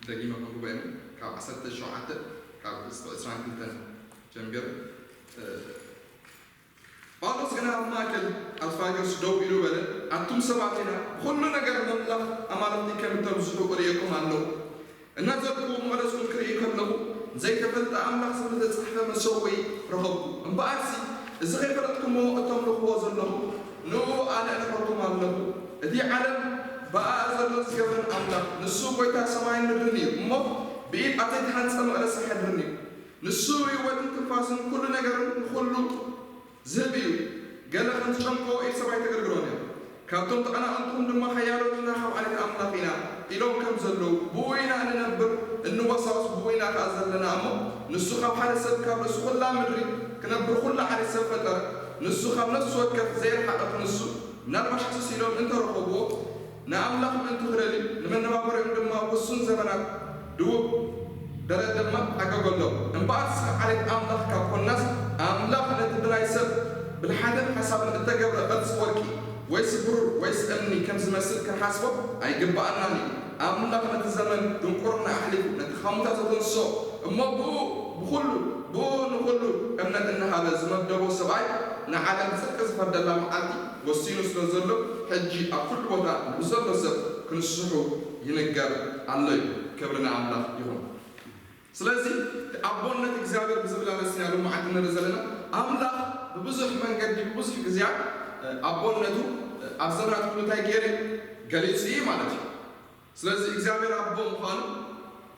ደጊመ ከንብቦ እየ። ካብ ዓሰርተ ሸውዓተ ካብ ዕስራን ክልተን ጀምር። እ፣ ጳውሎስ ግና ኣብ ማእከል ኣትፋጆስ ደው ኢሉ በለ፣ ኣቱም ሰባት ኢና፣ ብኹሉ ነገር ምምላኽ ኣማልኽቲ ከም እተብዝሑ እርእየኩም ኣለኹ። እናዘርኩ መቕደስኩም ክርኢ ከለኹ፣ ዘይተፈልጠ ኣምላኽ ዝብል ዝተጻሕፈ መሰውኢ ረኸብኩ። እምበኣርሲ፣ እዚ ከይፈለጥኩሞ እተምልኽዎ ዘለኹም፣ ንእኡ ኣነ እነቕረኩም ኣለኹ። እቲ ዓለም ብኣኣ ዘሎ ዝገበን ኣምላኽ፣ ንሱ ጐይታ ሰማይን ምድርን እዩ እሞ፣ ብኢድ ኣብ ዘይተሃንጸ መቕደስ ኣይሓድርን እዩ። ንሱ ህይወትን ትንፋስን ኩሉ ነገርን ንኹሉ ዝህብ እዩ። ገለ ከም ዝጨንቆ ኢድ ሰብ ኣይተገልግሎን እያ። ካብቶም ተቐናቐንትኹም ድማ ሓያሎ ንሕና ካብ ዓሌት ኣምላኽ ኢና ኢሎም ከም ዘለዉ፣ ብኡ ኢና እንነብር፣ እንወሳወስ፣ ብኡ ኢና ከኣ ዘለና እሞ፣ ንሱ ካብ ሓደ ሰብ ካብ ርእሲ ኩላ ምድሪ ክነብር ኩላ ዓሌት ሰብ ፈጠረ። ንሱ ካብ ነፍሲ ወከፍ ዘይረሓቐ ክንሱ፣ ምናልባሽ ሕስስ ኢሎም እንተ ረኸብዎ፣ ንኣምላኽ ምእንቲ ክደልዩ፣ ንመነባበሪኦም ድማ ውሱን ዘመናት ድውብ ደረት ድማ ኣገገሎም። እምበኣርስ ዓሌት ኣምላኽ ካብ ኮንናስ፣ ኣምላኽ ነቲ ብናይ ሰብ ብልሓትን ሓሳብን እተገብረ ቅርጺ ወርቂ ወይስ ብሩር ወይስ እምኒ ከም ዝመስል ክንሓስቦ ኣይግብኣናን እዩ። ኣምላኽ ነቲ ዘመን ድንቁርና ኣሕሊፉ ነቲ ካብ ሙታት ዘተንስኦ፣ እሞ ብኡ ብኹሉ ብኡ ንኹሉ እምነት እናሃበ ዝመደቦ ሰብኣይ ንዓለም ብጽድቂ ዝፈርደላ መዓልቲ ወሲኑ ስለ ዘሎ፣ ሕጂ ኣብ ኩሉ ቦታ ንብዘሎ ሰብ ክንስሑ ይንገር ኣሎ እዩ። ክብሪ ንኣምላኽ ይኹን። ስለዚ ኣቦነት እግዚኣብሔር ብዝብል ኣርእስቲ ኢና ሎማዓንቲ ንርኢ ዘለና። ኣምላኽ ብብዙሕ መንገዲ ብብዙሕ ግዜያት፣ እ፣ ኣቦነቱ፣ እ፣ ኣብ ዘመናት ኩሉ እንታይ ገይሩ ገሊጹ እዩ ማለት እዩ። ስለዚ እግዚኣብሔር ኣቦ ምዃኑ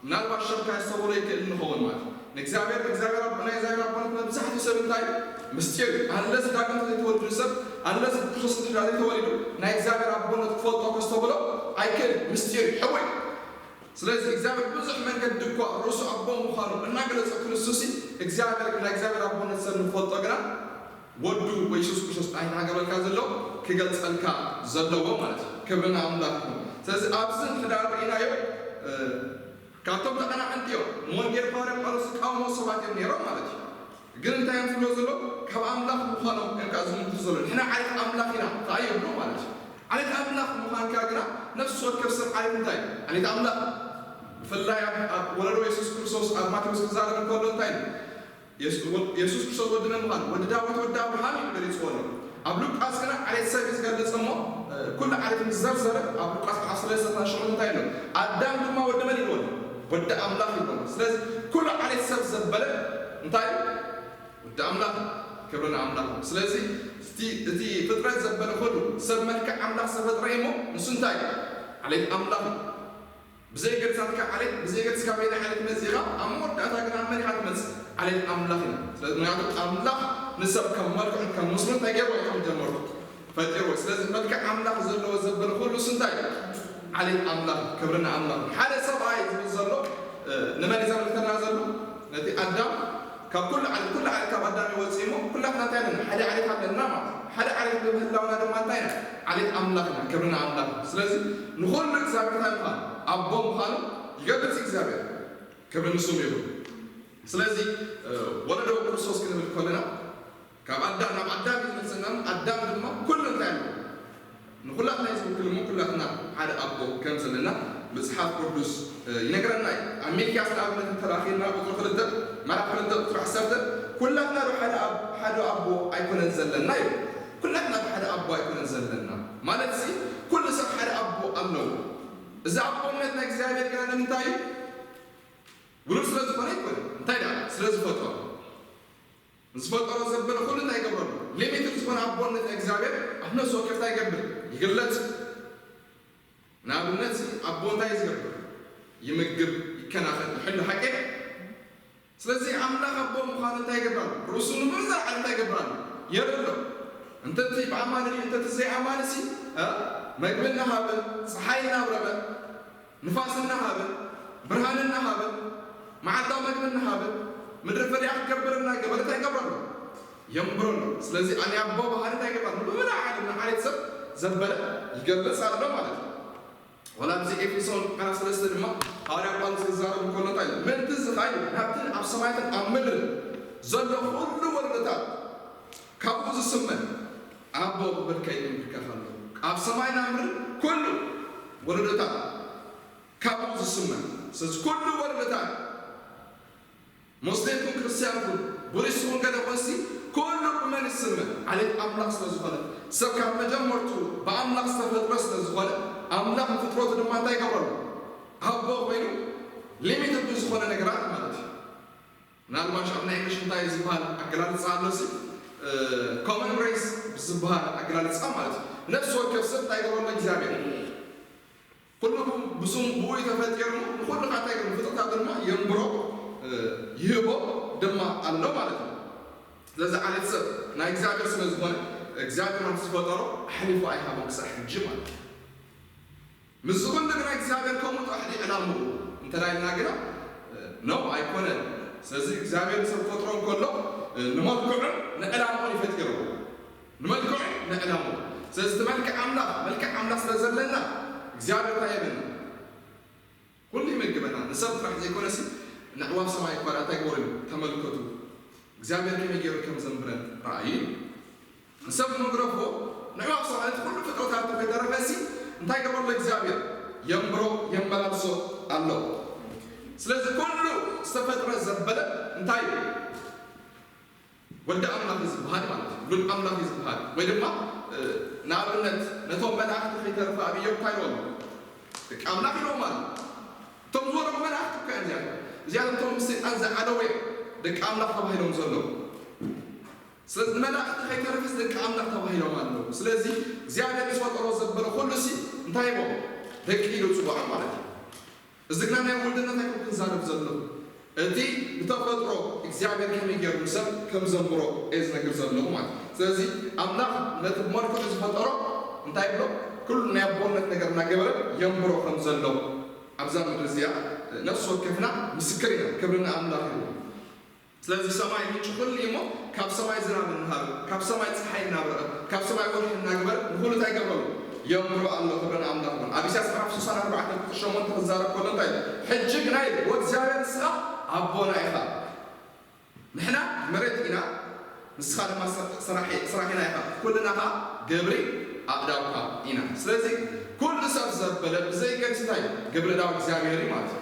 ምናልባት ሸምካ የስተውዕሎ ይክእል ንኸውን ማለት እዩ። ንእግዚኣብሔር፣ እግዚኣብሔር ኣቦ፣ ናይ እግዚኣብሔር ኣቦነት መብዛሕትኡ ሰብ እንታይ እዩ? ምስጢር እዩ። ኣንለስ ዳግም ዘይተወልዱ ሰብ፣ ኣንለስ ብክርስቶስ እንድሕር ዘይተወሊዱ፣ ናይ እግዚኣብሔር ኣቦነት ክፈልጦ ከስተብሎ ኣይክእል። ምስጢር እዩ። ሕቡእ እዩ። ስለዚ እግዚኣብሔር ብዙሕ መንገዲ እኳ ርእሱ ኣቦ ምዃኑ እናገለጸ ክንሱሲ፣ እግዚኣብሔር፣ ናይ እግዚኣብሔር ኣቦነት ሰብ ንፈልጦ ግና ወዱ ወይ የሱስ ክርስቶስ እንታይ እናገበረልካ ዘሎ ክገልጸልካ ዘለዎ ማለት እዩ። ክብሪ ንኣምላኽ ይኹን። ስለዚ ኣብዚ እንድሕር ርኢናዮ፣ እ፣ ካብቶም ተቐናቐንቲ እዮም፣ ንወንጌል ሃዋርያ ጳውሎስ ዝቃወሙ ሰባት እዮም ነይሮም ማለት እዩ። ግን እንታይ እዮም ዝብሎ ዘሎ? ካብ ኣምላኽ ምዃኖም እዮም ከኣ ዝምልሱ ዘሎ። ንሕና ዓሌት ኣምላኽ ኢና ከኣ ይብሉ ማለት እዩ። ዓሌት ኣምላኽ ምዃንካ ግና ነፍሲ ወከፍ ሰብ ዓሌት እንታይ እዩ? ዓሌት ኣምላኽ። ብፍላይ ኣብ፣ ኣብ ወለዶ የሱስ ክርስቶስ ኣብ ማቴዎስ ክዛረብ እንከሎ እንታይ እዩ? የሱ-፣ ወ-፣ የሱስ ክርስቶስ ወዲ መን ምዃኑ? ወዲ ዳዊት፣ ወዲ ኣብርሃም እዩ ገሊጽዎ ኣሎ። ኣብ ሉቃስ ግና ዓሌት ሰብ እዩ ዝገልጽ እሞ፣ እ፣ ኩሉ ዓሌት ምስ ዘርዘረ ኣብ ሉቃስ ምዕራፍ ሰለስተ ሸሞንተ እንታይ ኣሎ? ኣዳም ድማ ወዲ መን ኢልዎ ኣሎ? ወዲ ኣምላኽ ኢልዎ ኣሎ። ስለዚ ኩሉ ዓሌት ሰብ ዘበለ እንታይ እዩ? ወዲ ኣምላኽ። ክብሪ ንኣምላኽ። ስለዚ እቲ፣ እቲ ፍጥረት ዘበለ ኩሉ ሰብ መልክዕ ኣምላኽ ዝተፈጥረ እዩ እሞ ንሱ እንታይ እዩ? ዓሌት ኣምላኽ እዩ። ብዘይ ገድሳትካ ዓሌት፣ ብዘይ ገድስካ በየናይ ዓሌት መጺኻ፣ ኣብ መወዳእታ ግን ኣብ መን ኢኻ ትመጽእ? ዓሌት ኣምላኽ ኢና። ስለዚ ምኽንያቱ ኣምላኽ ንሰብ ከም መልክዑን ከም ምስሉን እንታይ ገይርዎ እዩ? ከም ጀመርኩ ፈጢርዎ። ስለዚ መልክዕ ኣምላኽ ዘለዎ ዘበለ ኩሉ እሱ እንታይ እዩ? ዓሌት ኣምላኽ እዩ። ክብሪ ንኣምላኽ። ሓደ ሰብኣይ ዝብል ዘሎ፣ እ፣ ንመን እዩ ዘመልክተና ዘሎ? ነቲ ኣዳም ካብ ኩሉ ዓሌት፣ ኩሉ ዓሌት ካብ ኣዳም እዩ ወፂኡ እሞ፣ ኩላትና እንታይ ኣለና? ሓደ ዓሌት ኣለና ማለት እዩ። ሓደ ዓሌት ብምህላውና ድማ እንታይ ኢና? ዓሌት ኣምላኽ ኢና። ክብሪ ንኣምላኽ። ስለዚ ንኹሉ እግዚኣብሔር እንታይ ምዃኑ? ኣቦ ምዃኑ ይገልጽ እግዚኣብሔር። ክብሪ ንስሙ ይኹን። ስለዚ፣ እ፣ ወለዶ ክርስቶስ ክንብል ከለና፣ ካብ ኣዳም ናብ ኣዳም እዩ ዝመልሰና። ኣዳም ድማ ኩሉ እንታይ ኣለዎ? ንኹላትና እዩ ዝውክል እሞ፣ ኩላትና ሓደ ኣቦ ከም ዘለና መጽሓፍ ቅዱስ፣ እ፣ ይነግረና እዩ። ኣብ ሚልክያስ ንኣብነት እንተረኺብና ቁጽሪ ክልተ፣ ምዕራፍ ክልተ ቁጽሪ ዓሰርተ፣ ኩላትና ዶ ሓደ ኣብ-፣ ሓደ ኣቦ ኣይኮነን ዘለና እዩ። ኩላትና ዶ ሓደ ኣቦ ኣይኮነን ዘለና። ማለት ሲ፣ ኩሉ ሰብ ሓደ ኣቦ ኣለዎ። እዚ ኣቦነት ናይ እግዚኣብሔር ግና ንምንታይ እዩ? ውሉድ ስለ ዝኾነ ኣይኮነን። እንታይ ደኣ? ስለ ዝፈጠሮ። ዝፈጠሮ ዘበለ ኩሉ እንታይ ይገብረሉ? ሊሚትድ ዝኾነ ኣቦነት እግዚኣብሔር ኣብ ነፍሲ ወከፍ እንታይ ይገብር? ይግለጽ። ንኣብነት ኣቦ እንታይ እዩ ዝገብር? ይምግብ፣ ይከናኸን፣ ይሕሉ። ሓቂ ድዩ? ስለዚ ኣምላኽ ኣቦ ምዃኑ እንታይ ይገብራሉ? ርእሱ ንምብዛሕ እንታይ ይገብራሉ? የርእሎ። እንተ እቲ ብኣማኒ ድዩ፣ እንተ እቲ ዘይኣማኒ ሲ፣ እ? መግቢ እናሃበ፣ ፀሓይ እናብረበ፣ ንፋስ እናሃበ፣ ብርሃን እናሃበ፣ መዓልታዊ መግቢ እናሃበ፣ ምድሪ ፍሬኣ ክትገብር እናገበረ እንታይ ይገብረሉ? የንብረሉ። ስለዚ ናይ ኣቦ ባህሪ እንታይ ይገብራሉ? ብመላእ ዓለም ንዓሌት ሰብ ዘበለ ይገልጽ ኣሎ ማለት እዩ። ወላ ኣብዚ ኤፌሶን ምዕራፍ ሰለስተ ድማ ሃዋርያ ጳውሎስ ክዛረብ እንከሎ እንታይ ኢሉ? ምእንቲ እዚ ኸኣ ኢሉ፣ ናብቲ ኣብ ሰማያትን ኣብ ምድርን ዘሎ ኩሉ ወለዶታት ካብኡ ዝስመ ኣቦ ክብል ከይዱ ይምልከት ኣሎ። ኣብ ሰማይን ኣብ ምድርን ኩሉ ወለዶታት ካብኡ ዝስመ። ስለዚ ኩሉ ወርምታት፣ ሙስሊም ኩን ክርስትያን ኩን፣ ቡዲስት ኩን ገለ ኮንሲ፣ ኩሉ ብመን ይስመ? ዓሌት ኣምላኽ ስለ ዝኾነ። ሰብ ካብ መጀመርቱ ብኣምላኽ ዝተፈጥረ ስለ ዝኾነ፣ ኣምላኽ ንፍጥረቱ ድማ እንታይ ይገብረሉ? ኣቦ ኮይኑ፣ ሊሚትድ ብዝኾነ ነገራት ማለት እዩ። ምናልባሽ ኣብ ናይ እንግሊሽ እንታይ ዝበሃል ኣገላልጻ ኣሎ ሲ፣ ኮመን ግሬስ ብዝበሃል ኣገላልጻ ማለት እዩ። ነፍሲ ወከፍ ሰብ እንታይ ይገብረሉ? እግዚኣብሔር ኩሉ ብስሙ ብኡ እዩ ተፈጢሩ፣ ንኹሉ ከዓ እንታይ ይገብር? ፍጥረታት ድማ የንብሮ፣ እ፣ ይህቦ ድማ ኣሎ ማለት እዩ። ስለዚ ዓሌት ሰብ ናይ እግዚኣብሔር ስለ ዝኾነ እግዚኣብሔር ምስ ዝፈጠሮ ኣሕሊፉ ኣይሃቦን ክሳብ ሕጂ ማለት እዩ። ምስዚ ኩሉ ግና እግዚኣብሔር ከምኡ ጥራሕ ድዩ ዕላምኡ እንተ ኢልና ግና፣ እ፣ ነው ኣይኮነን። ስለዚ እግዚኣብሔር ንሰብ ክፈጥሮ እንከሎ፣ እ፣ ንመልክዑን ንዕላምኡን እዩ ፈጢርዎ። ንመልክዑ ንዕላሙ። ስለዚ እቲ መልክዕ ኣምላኽ፣ መልክዕ ኣምላኽ ስለ ዘለና እግዚኣብሔር እንታይ የብልና? ኩሉ ይምግበና። ንሰብ ጥራሕ ዘይኮነሲ ንኣዕዋፍ ሰማይ እኳ እንታይ ገበሩ? ተመልከቱ። እግዚኣብሔር ከመይ ገይሩ ከም ዘንብረን ረኣዩ። ንሰብ መግረፎ ንኣዕዋፍ ሰማይ እቲ ኩሉ ፍጥረታት ከይተረፈሲ እንታይ ገበረሉ እግዚኣብሔር? የንብሮ፣ የመላልሶ ኣሎ። ስለዚ ኩሉ ዝተፈጥረ ዘበለ እንታይ እዩ? ወዲ ኣምላኽ እዩ ዝበሃል ማለት እዩ። ሉድ ኣምላኽ እዩ ዝበሃል። ወይ ድማ፣ እ፣ ንኣብነት ነቶም መላእኽቲ ከይተረፈ ኣብ ኢዮብ እንታይ ኢሎም? ደቂ ኣምላኽ ኢሎም ማለት እዩ። እቶም ዝወደቑ መላእኽቲ እኮ እዮም እዚኣቶም። እዚኣቶም እቶም ምስ ሰይጣን ዝዓለወ ደቂ ኣምላኽ ተባሂሎም ዘለዉ። ስለዚ ንመላእኽቲ ከይተረፈስ ደቂ ኣምላኽ ተባሂሎም ኣለዉ። ስለዚ እግዚኣብሔር ዝፈጠሮ ዘበለ ኩሉ ሲ እንታይ ይቦ? ደቂ ኢሉ ጽውዖም ማለት እዩ። እዚ ግና ናይ ውልድነት ኣይኮን ክዛረብ ዘለኹ። እቲ ብተፈጥሮ እግዚኣብሔር ከመይ ገይሩ ንሰብ ከም ዘንብሮ እየ ዝነግር ዘለኹ ማለት እዩ። ስለዚ ኣምላኽ ነቲ ብመልክዑ ዝፈጠሮ እንታይ ብሎ? ኩሉ ናይ ኣቦነት ነገር እናገበረ የንብሮ ከም ዘሎ ኣብዛ ምድሪ እዚኣ ነፍሲ ወከፍና ምስክር ኢና። ክብሪ ንኣምላኽ ይኹን። ስለዚ ሰማይ ምንጪ ኩሉ እዩ እሞ፣ ካብ ሰማይ ዝናብ እናሃበ፣ ካብ ሰማይ ጸሓይ እናብረቐ፣ ካብ ሰማይ ወርሒ እናግበረ፣ ንኹሉ እንታይ ይገብረሉ? የንብሮ ኣሎ። ክብሪ ንኣምላኽ ይኹን። ኣብ ኢሳያስ ምዕራፍ ስሳን ኣርባዕተን ቁጽሪ ሸሞንተ ክዛረብ ከሎ እንታይ ኢሉ? ሕጂ ግና ኢሉ፣ "ወእግዚኣብሔር ንስኻ ኣቦና ኢኻ። ንሕና መሬት ኢና፣ ንስኻ ድማ ሰ-፣ ሰራሒ-፣ ሰራሒና ኢኻ። ኩልና ኸኣ ግብሪ ኣእዳውካ ኢና." ስለዚ ኩሉ ሰብ ዘበለ ብዘይገድስ እንታይ ግብሪ እዳው እግዚኣብሔር እዩ ማለት እዩ።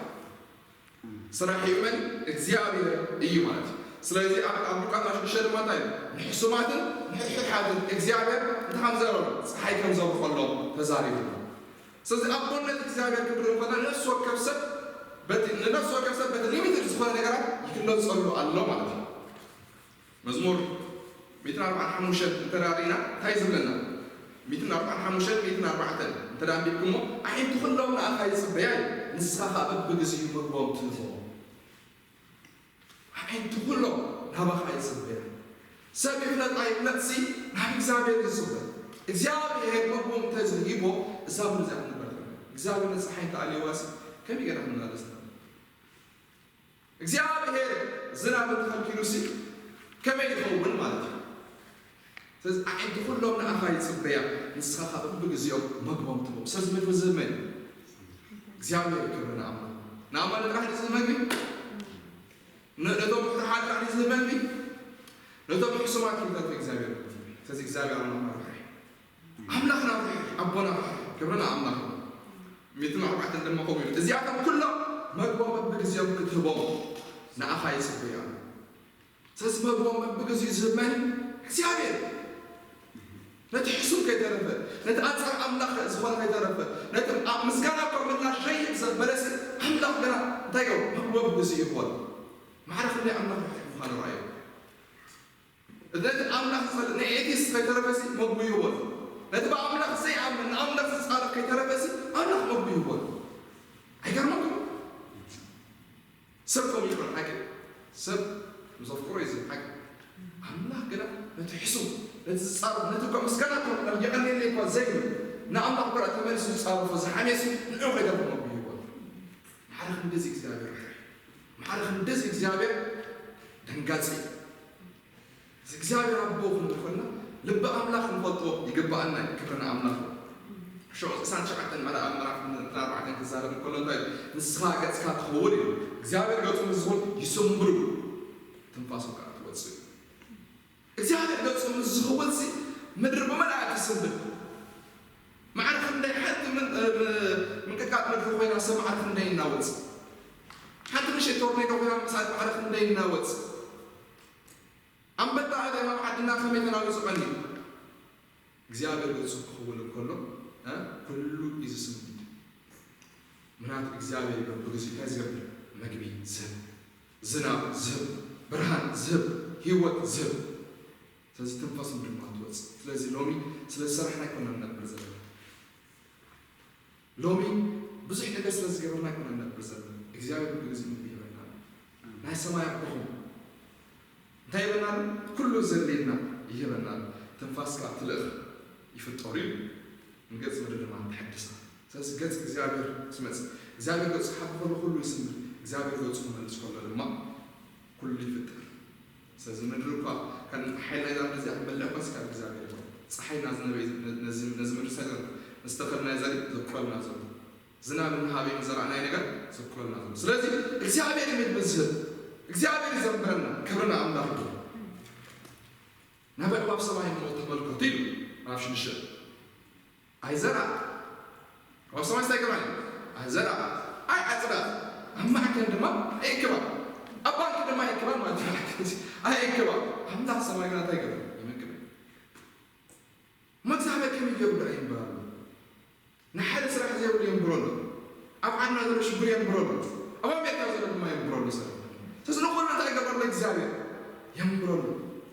ስራሕ እዩ መን? እግዚኣብሔር እዩ ማለት እዩ። ስለዚ ኣብ፣ ኣብ ሉቃስ ሽዱሽተ ድማ እንታይ እዩ? ንሕሱማትን ንሕሓትን እግዚኣብሔር እንታይ ከም ዘብረሉ? ፀሓይ ከም ዘብርቐሎም ተዛሪቡ። ስለዚ ኣቦነት እግዚኣብሔር ክንርኢ ከለና ነፍሲ ወከፍ ሰብ በቲ፣ ንነፍሲ ወከፍ ሰብ በቲ ሊሚትድ ዝኾነ ነገራት ይግለጸሉ ኣሎ ማለት እዩ። መዝሙር ሚእትን ኣርባዓን ሓሙሽተን እንተ ደኣ ርኢና እንታይ ዝብለና? ሚእትን ኣርባዓን ሓሙሽተን፣ ሚእትን ኣርባዕተን እንተ ደኣ ኣንቢብኩሞ፣ "ኣዒንቲ ኩሎም ንኣኻ ይጽበያ፣ ንስኻ ኸኣ በብግዜኡ ምግቦም ትህቦም።" ኣዒንቲ ኩሎም ናባኻ ይጽበያ። ሰብ ይፍለጥ ኣይፍለጥሲ ናብ እግዚኣብሔር ይጽበ። እግዚኣብሔር ምግቦም እንተ ዘይሂቦ፣ እዛ ምድሪ እዚኣ ክትነብር ኣይትኽእልን። እግዚኣብሔር ንጸሓይ እንተ ኣልይዋሲ ከመይ ጌርና ክንመላለስ ንኽእል? እግዚኣብሔር ዝናብ እንተኸልኪሉሲ ከመይ ይኸውን ማለት እዩ? ስለዚ ኣዒንቲ ኩሎም ንኣኻ ይጽበያ፣ ንስኻ ኸኣ በብግዜኦም መግቦም ትህቦም። ስለዚ ምድሪ ዝህብ መን እዩ? እግዚኣብሔር። ክብሪ ንኣምላኽ። ንኣማኒ ጥራሕ ድዩ ዝህብ መግቢ? ን-፣ ነቶም ሕርሓት ጥራሕ ድዩ ዝህብ መግቢ? ነቶም ሕሱማት ይህብ እግዚኣብሔር። ስለዚ እግዚኣብሔር ኣምላኽ መራሒ። ኣምላኽና ርሑቕ፣ ኣቦና ርሑቕ፣ ክብሪ ንኣምላኽ። ሚእትን ኣርባዕተን ድማ ከምኡ ይብል፣ "እዚኣቶም ኩሎም መግቦም በብግዜኦም ክትህቦም ንኣኻ ይጽበዩ ኣለዉ።" ስለዚ መግቦም በብግዜኡ ዝህብ መን እዩ? እግዚኣብሔር። ነቲ ሕሱም ከይተረፈ፣ ነቲ ኣንጻር ኣምላኽ ዝኾነ ከይተረፈ፣ ነቲ ኣብ ምስጋና እኳ ምላሽ ዘይህብ ዘበለሲ ኣምላኽ ግና እንታይ ይገብር? መግቦ በብግዜኡ ይህቦ ኣሎ። ማዕረ ክንደይ ኣምላኽ ርሑቕ ምዃኑ ረኣዩ። ነቲ ኣምላኽ ዝጸልእ ንኤቲስት ከይተረፈሲ መግቢ ይህቦ ኣሎ። ነቲ ብኣምላኽ ዘይኣምን ንኣምላኽ ዝጻረፍ ከይተረፈሲ ኣምላኽ መግቢ ይህቦ ኣሎ። ኣይገርመኩም? ሰብ ከምኡ ይኾን ሓቂ። ሰብ ንዘፍቅሮ እዩ ዝብል ሓቂ። ኣምላኽ ግና ነቲ ሕሱም፣ ነቲ ዝጻረፍ፣ ነቲ እኳ ምስጋና እኳ ናብ የቐንየለይ እኳ ዘይብል፣ ንኣምላኽ ግና ተመሊሱ ዝጻረፎ ዝሓሜሲ ንዑ ከይተረፈ መግቢ ይህቦ ኣሎ። ማዕረ ክንድዚ እግዚኣብሔር ርሑቕ። ማዕረ ክንድዚ እግዚኣብሔር ደንጋጺ። እዚ እግዚኣብሔር ኣቦ ክንብል ከለና ልቢ ኣምላኽ ክንፈልጦ ይግብኣና እዩ። ክብሪ ንኣምላኽ። ሽዑ ዕስራን ትሽዓተን ምዕራፍ፣ ምዕራፍ ኣርባዕተን ክዛረብ እንከሎ እንታይ እዩ? "ንስኻ ገጽካ ትኽውል" እዩ። እግዚኣብሔር ገጹ ምስ ዝኹን ይስንብሩ፣ ትንፋሱ ከዓ ትወጽእ እዩ። እግዚኣብሔር ገጹ ምስ ዝኽውልሲ ምድሪ ብመልኣ ትስንብድ። ማዕረ ክንደይ ሓንቲ ምን-፣ እ፣ ም-፣ ምንቅጥቃጥ ምድሪ ኮይና ሰብ ማዕረ ክንደይ እናወጽእ፣ ሓንቲ ንእሽተይ ቶርኔዶ ኮይና ምሳሌ ማዕረ ክንደይ እናወጽእ፣ ኣንበጣ ኣትያ ናብ ዓድና ከመይ ተናዊጹ ቀኒዩ። እግዚኣብሔር ገጹ ክኽውል እንከሎ፣ እ፣ ኩሉ እዩ ዝስምድ። ምኽንያቱ እግዚኣብሔር እዩ ብግዚኡ እንታይ ዝገብር? መግቢ ዝህብ፣ ዝናብ ዝህብ፣ ብርሃን ዝህብ፣ ህይወት ዝህብ። ስለዚ ትንፋስ ድማ ትወጽእ። ስለዚ ሎሚ ስለ ዝሰራሕና ኣይኮናን ንነብር ዘለና። ሎሚ ብዙሕ ነገር ስለ ዝገበርና ኣይኮናን ንነብር ዘለና። እግዚኣብሔር ብግዚኡ ምግቢ ይህበና ኣሎ። ናይ ሰማይ ኣቦኹም እንታይ ይህበና ኣሎ? ኩሉ ዘድልየና ይህበና ኣሎ። ትንፋስ ከኣ ትልእኽ ይፍጠሩ እዩ። ንገጽ ምድሪ ድማ ትሕድሳ። ስለዚ ገጽ እግዚኣብሔር ትመጽእ። እግዚኣብሔር ገጹ ክሓቢ ከሎ ኩሉ ይስምር። እግዚኣብሔር ገጹ ክመልስ ከሎ ድማ ኩሉ ይፍጠር። ስለዚ ምድሪ እኳ ከም ሓይል ናይዛ ምድሪ እዚኣ ክበልዕ እኳ ካብ እግዚኣብሔር ይኾን። ጸሓይ ናዚ ነበይ ነዚ ነዚ ምድሪ ሳይዘር ምስ ተኸልና ዘርኢ ዘብቆልና ዘሎ። ዝናብ ንሃበይ ንዘራእናይ ነገር ዘብቆልና ዘሎ። ስለዚ እግዚኣብሔር እዩ ምግቢ ዝህብ። እግዚኣብሔር እዩ ዘንብረና። ክብሪ ንኣምላኽ ይኹን። ናብ ኣዕዋፍ ሰማይ እሞ ተመልከቱ ኢሉ ኣብ ሽዱሽተ። ኣይዘርኣ። ኣብ ሰማይ እንታይ ገባን? ኣይዘርኣ። ኣይዓጽዳ። ኣብ ማዕከን ድማ ኣይእክባን። ኣብ ባንክ ድማ ኣይእክባን ማለት እዩ። ኣይእክባን። ኣምላኽ ሰማይ ግና እንታይ ገበረ? ይመግብ። እሞ እግዚኣብሔር ከመይ ገይሩ ደኣ የንብር ኣሎ? ንሓደ ስራሕ ዘይብሉ የንብሮ ኣሎ። ኣብ ዓድና ዘሎ ሽጉር የንብሮ ኣሎ። ኣብ ኣሜሪካ ዘሎ ድማ የንብሮ ኣሎ። ሰብ ስለዚ ንኹሉ እንታይ ይገብር ኣሎ? እግዚኣብሔር የንብሮ ኣሎ።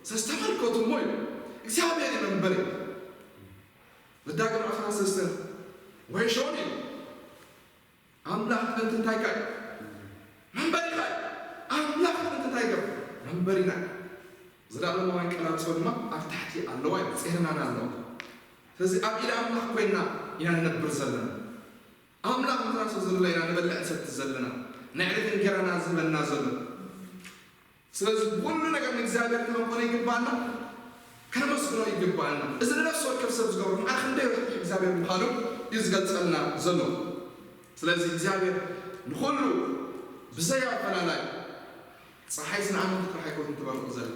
ስለዚ ተመልከቱ እሞ እዩ። እግዚኣብሔር እዩ መንበሪ። ዘዳግም ምዕራፍ ሰለስተ ወይ ሾኒ ኣምላኽ ጥንቲ እንታይ ካይ መንበሪ ካይ ኣምላኽ ጥንቲ እንታይ ገብ መንበሪና። ዘላለማውያን ቀላጽኦ ድማ ኣብ ታሕቲ ኣለዋ እዩ፣ ጼርናና ኣለዋ። ስለዚ ኣብ ኢድ ኣምላኽ ኮይና ኢና ንነብር ዘለና። ኣምላኽ ምኽንያት ስለ ዘሎ ኢና ንበልዕ ንሰቲ ዘለና፣ ንዕለት እንጌራና ዝህበና ዘሎ። ስለዚ ብኹሉ ነገር ንእግዚኣብሔር ክንኮነ ይግባኣና፣ ከነመስግኖ ይግባኣና። እዚ ንነፍሲ ወከፍ ሰብ ዝገብሮ መዓር ክንደይ ርሑቕ እግዚኣብሔር ምዃኑ እዩ ዝገልጸልና ዘሎ። ስለዚ እግዚኣብሔር ንኹሉ ብዘይ ኣፈላላይ፣ ፀሓይ ዝንዓመቱ ጥራሕ ኣይኮነትን ትበርቕ ዘላ፣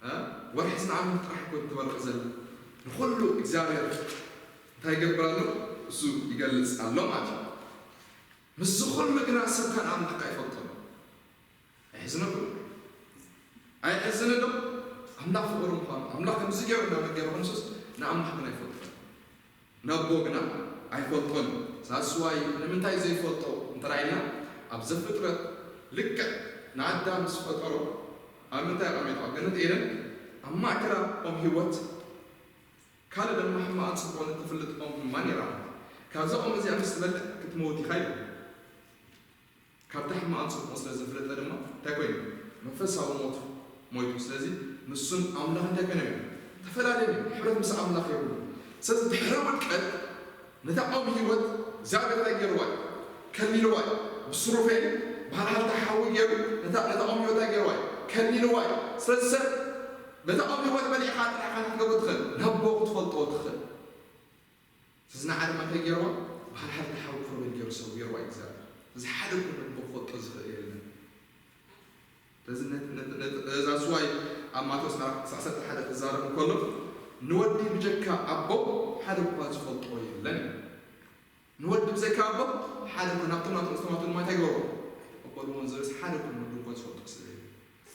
እ? ወርሒ ዝንዓመቱ ጥራሕ ኣይኮነትን ትበርቕ ዘላ። ንኹሉ እግዚኣብሔር እንታይ ይገብር ኣሎ? እሱ ይገልጽ ኣሎ ማለት እዩ። ምስዚ ኩሉ ግና ሰብ ከን ኣምላኽ ኣይፈልጦን። ኣይሕዝነኩም? ኣይሕዝን ዶ? ኣምላኽ ፍቕሪ ምዃኑ፣ ኣምላኽ ከምዚ ገይሩ እንዳመገበ ክንሱስ ንኣምላኽ ግን ኣይፈልጦን። ነቦ ግና ኣይፈልጦን። ሳስዋይ ንምንታይ ዘይፈልጦ እንተራኢልና፣ ኣብ ዘፍጥረት ልክዕ ንኣዳም ምስ ፈጠሮ ኣብ ምንታይ ኣቐሚጦ? ኣብ ገነት ኤደን ኣብ ማእከላ ኦም ህይወት፣ ካልእ ድማ ሕማቕን ጽቡቕን እትፍልጥ ኦም ድማ ነይራ። ካብዛ ኦም እዚኣ ምስ ትበልዕ ክትመውት ኢኻ ኢሉ። ካብታ ሕማቕን ጽቡቕን ስለ ዘፍለጠ ድማ እንታይ ኮይኑ? መንፈሳዊ ሞት ሞይቱ። ስለዚ ንሱን ኣምላኽ እንታይ ኮይኖም እዮም? ተፈላለዮም እዮም። ሕብረት ምስ ኣምላኽ የብሉ። ስለዚ ድሕሪ ውድቀት ነታ ኦም ህይወት እግዚኣብሔር እንታይ ገይርዋ እዩ? ከሊልዋ እዩ። ብሱሩፌል በሃልሃልታ ሓዊ ገይሩ ነታ ነታ ኦም ህይወት እንታይ ገይርዋ እዩ? ከሊልዋ እዩ። ስለዚ ሰብ ነታ ኦም ህይወት በሊዕኻ ጥራሕ ኢኻ ክትገብሮ ትኽእል። ነቦ ክትፈልጦ ትኽእል። ስለዚ ንዓ ድማ እንታይ ገይርዋ? በሃልሃልታ ሓዊ ክሩቤል ገይሩ ሰዊርዋ እዩ እግዚኣብሔር። ስለዚ ሓደ እኮ ነቦ ክፈልጦ ዝኽእል የለን። ስለዚ ነት- ነት- ነት- እዛ ስዋይ ኣብ ማቴዎስ ምዕራፍ ዓሰርተ ሓደ ክዛረብ እንከሎ ንወዲ ብጀካ ኣቦ ሓደ እኳ ዝፈልጦ የለን። ንወዲ ብዘይካ ኣቦ ሓደ እኳ ናብቶም ናቶም ዝተማቱ ድማ እንታይ ገበሩ? ተቐበልዎን ዝበስ ሓደ እኳ ንወዲ እኳ ዝፈልጦ ስለ የለን።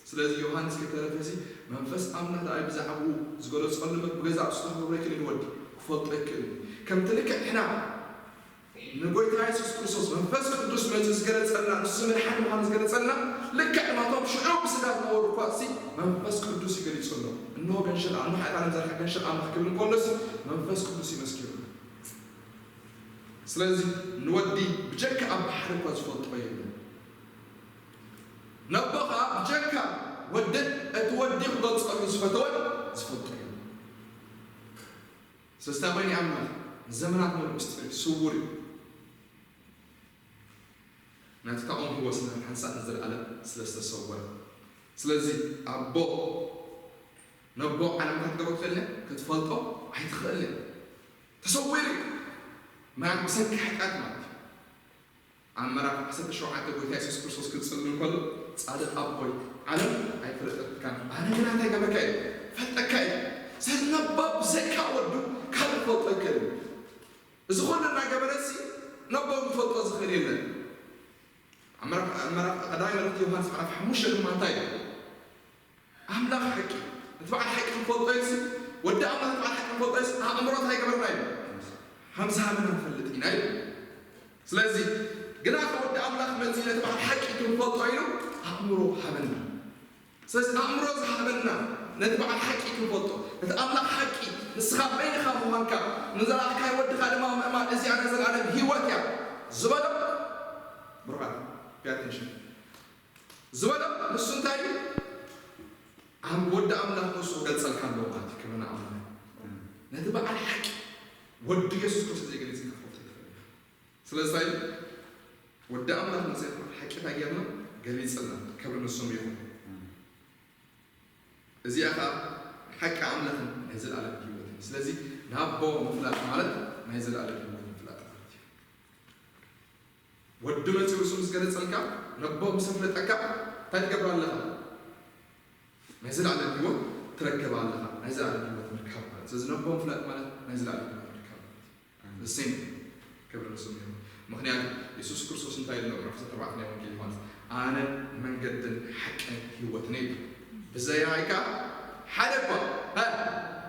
ስለዚ ዮሃንስ ከይተረፈ እዚ መንፈስ ኣምላኽ ደኣ ብዛዕባኡ ዝገለጸሉ ብገዛእ ርእሱ ክነግሮ ኣይክእልን እዩ። ወዲ ክፈልጦ ኣይክእልን እዩ። ከምቲ ልክዕ ንሕና ንጎይታ የሱስ ክርስቶስ መንፈስ ቅዱስ መጺኡ ዝገለጸልና፣ ንሱ መድሓኒ ምዃኑ ዝገለጸልና፣ ልክዕ ናቶም ሽዑ ብስጋ ዝነበሩ እኳ እሲ መንፈስ ቅዱስ ይገሊጹ ኣሎ። እንሆ ገንሸል፣ እንሆ ሓጢኣት ዓለም ዘርሓ ገንሸል ኣምላኽ ክብል እንከሎስ መንፈስ ቅዱስ ይመስኪሩ። ስለዚ ንወዲ ብጀካ ኣቦ ሓደ እኳ ዝፈልጦ የለን። ነቦ ኸኣ ብጀካ ወደን እቲ ወዲ ክገልጸሉ ዝፈተወን ዝፈልጦ የለን። ስለዚ እንታይ ኮይኑ ኣምላኽ ንዘመናት ሙሉእ ምስጢር እዩ፣ ስዉር እዩ። ነቲ ታኦም ህይወት ስለ ሓንሳእ ንዘለኣለም ስለ ዝተሰወረ። ስለዚ ኣቦ ነቦ ዓለም እንታይ ክትገብሮ ትኽእል እያ? ክትፈልጦ ኣይትኽእል እያ። ተሰዊሩ እዩ። ምኽንያቱ ብሰንኪ ሓጢኣት ማለት እዩ። ኣብ ምዕራፍ ዓሰርተ ሸውዓተ ጎይታ የሱስ ክርስቶስ ክጽሊ እንከሎ ጻድቕ ኣቦይ ዓለም ኣይፈለጠትካን፣ ኣነ ግና እንታይ ገበርካ እዩ? ፈልጠካ እዩ። ስለዚ ነቦ ብዘይካ ወዱ ካልእ ክፈልጦ ኣይክእልን። እዚ ኩሉ እናገበረ ሲ ነቦ ክፈልጦ ዝኽእል የለን። ኣብ ምዕራፍ ኣብ ምዕራፍ ቀዳማይ መልእኽቲ ዮሃንስ ምዕራፍ ሓሙሽተ ድማ እንታይ እዩ? ኣምላኽ ሓቂ፣ እቲ በዓል ሓቂ ክንፈልጦ ኢሉሲ፣ ወዲ ኣምላኽ በዓል ሓቂ ክንፈልጦ ኢሉሲ፣ ኣእምሮ እንታይ ገበርና እዩ? ከም ዝሃበና ንፈልጥ ኢና እዩ። ስለዚ ግና ከ ወዲ ኣምላኽ መጺኡ ነቲ በዓል ሓቂ ክንፈልጦ ኢሉ ኣእምሮ ሃበና። ስለዚ ኣእምሮ ዝሃበና ነቲ በዓል ሓቂ ክንፈልጦ፣ ነቲ ኣምላኽ ሓቂ ንስኻ በይንኻ ምዃንካ፣ ንዘለኣኽካዮ ወድኻ ድማ ምእማን እዚኣ ናይ ዘለኣለም ህይወት እያ ዝበሎ። ብሩኻት፣ pay attention ዝበሎ ንሱ እንታይ እዩ? ኣም-፣ ወዲ ኣምላኽ ንሱ ክገልጸልካ ኣለዎ ማለት እዩ። ክብሪ ንኣምላኽ። ነቲ በዓል ሓቂ ወዲ የሱስ ክርስቶስ ዘይገሊጽ ክትፈልጦ ኣይትኽእልን ኢኻ። ስለዚ እንታይ እዩ? ወዲ ኣምላኽ ንሴፍ ሓቂ እንታይ ጌርና? ገሊጽልና። ክብሪ ንስሙ ይኹን። እዚኣ ኸኣ ሓቂ ኣምላኽን ናይ ዘለኣለም ህይወትን። ስለዚ ናብ ኣቦ ምፍላጥ ማለት ናይ ዘለኣለም ህይወት ምፍላጥ ማለት እዩ። ወዲ መጺኡ ርእሱ ምስ ገለጸልካ፣ ነቦ ምስ ኣፍለጠካ፣ እንታይ ትገብር ኣለኻ? ናይ ዘለኣለም ህይወት ትረክብ ኣለኻ። ናይ ዘለኣለም ህይወት ምርካብ ማለት። ስለዚ ነቦ ምፍላጥ ማለት ናይ ዘለኣለም ህይወት ምርካብ ማለት እዩ። እሴም ክብሪ ንስሙ ይኹን። ምኽንያቱ የሱስ ክርስቶስ እንታይ ኢሉ? ምዕራፍ ዕስራን ኣርባዕተን ናይ ወንጌል ዮሃንስ፣ "ኣነ መንገድን ሓቅን ህይወትን እየ" ኢሉ። ብዘያይ ከኣ ሓደ እኳ፣ እ፣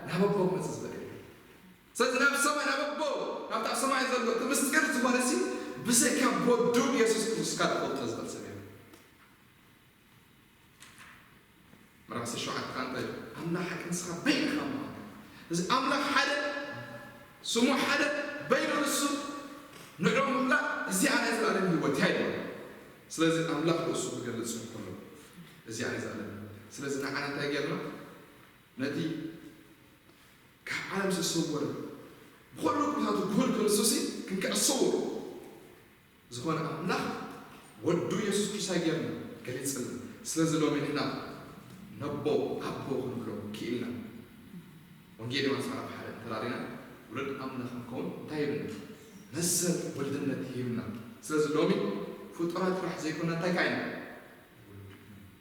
ናብ ኣቦ ክመጽእ ዝኽእል የለን። ስለዚ ናብ ሰማይ፣ ናብ ኣቦ፣ ናብቲ ኣብ ሰማይ ዘሎ እቲ ምስጢር ዝኾነ ሲ፣ ብዘይካ ወዱ የሱስ ክርስቶስ ካልእ ክፈልጦ ዝኽእል ሰብ የለን። ምዕራፍ ዓሰርተ ሸውዓተ ከዓ እንታይ እዩ? ኣምላኽ ሓቂ ንስኻ በይንኻ ምዃንካ። እዚ ኣምላኽ ሓደ፣ ስሙ ሓደ፣ በይኑ ንሱ ንዕኡ ምፍላጥ፣ እዚኣ ናይ ዘላለም ህይወት እያ ይብሎ። ስለዚ ኣምላኽ ርእሱ ክገልጽ እንከሎ፣ እዚኣ ናይ ዘላለም ህይወት እያ። ስለዚ ንዓና እንታይ ጌርና? ነቲ ካብ ዓለም ዝተሰወረ፣ ብኹሉ ኩነታቱ ግሁድ ክንሱሲ ክንክዕስዎ ዝኾነ ኣምላኽ ወዱ የሱስ ክርስቶስ ጌርና ገሊጽልና። ስለዚ ሎሚ ንሕና ነቦ ኣቦ ክንብሎ ክኢልና። ወንጌል ዮሃንስ ምዕራፍ ሓደ እንተራሪና ውሉድ ኣምላኽ ክንከውን እንታይ ይብልና? መሰል ወልድነት ይህብና። ስለዚ ሎሚ ፍጡራት ጥራሕ ዘይኮና እንታይ ካይና?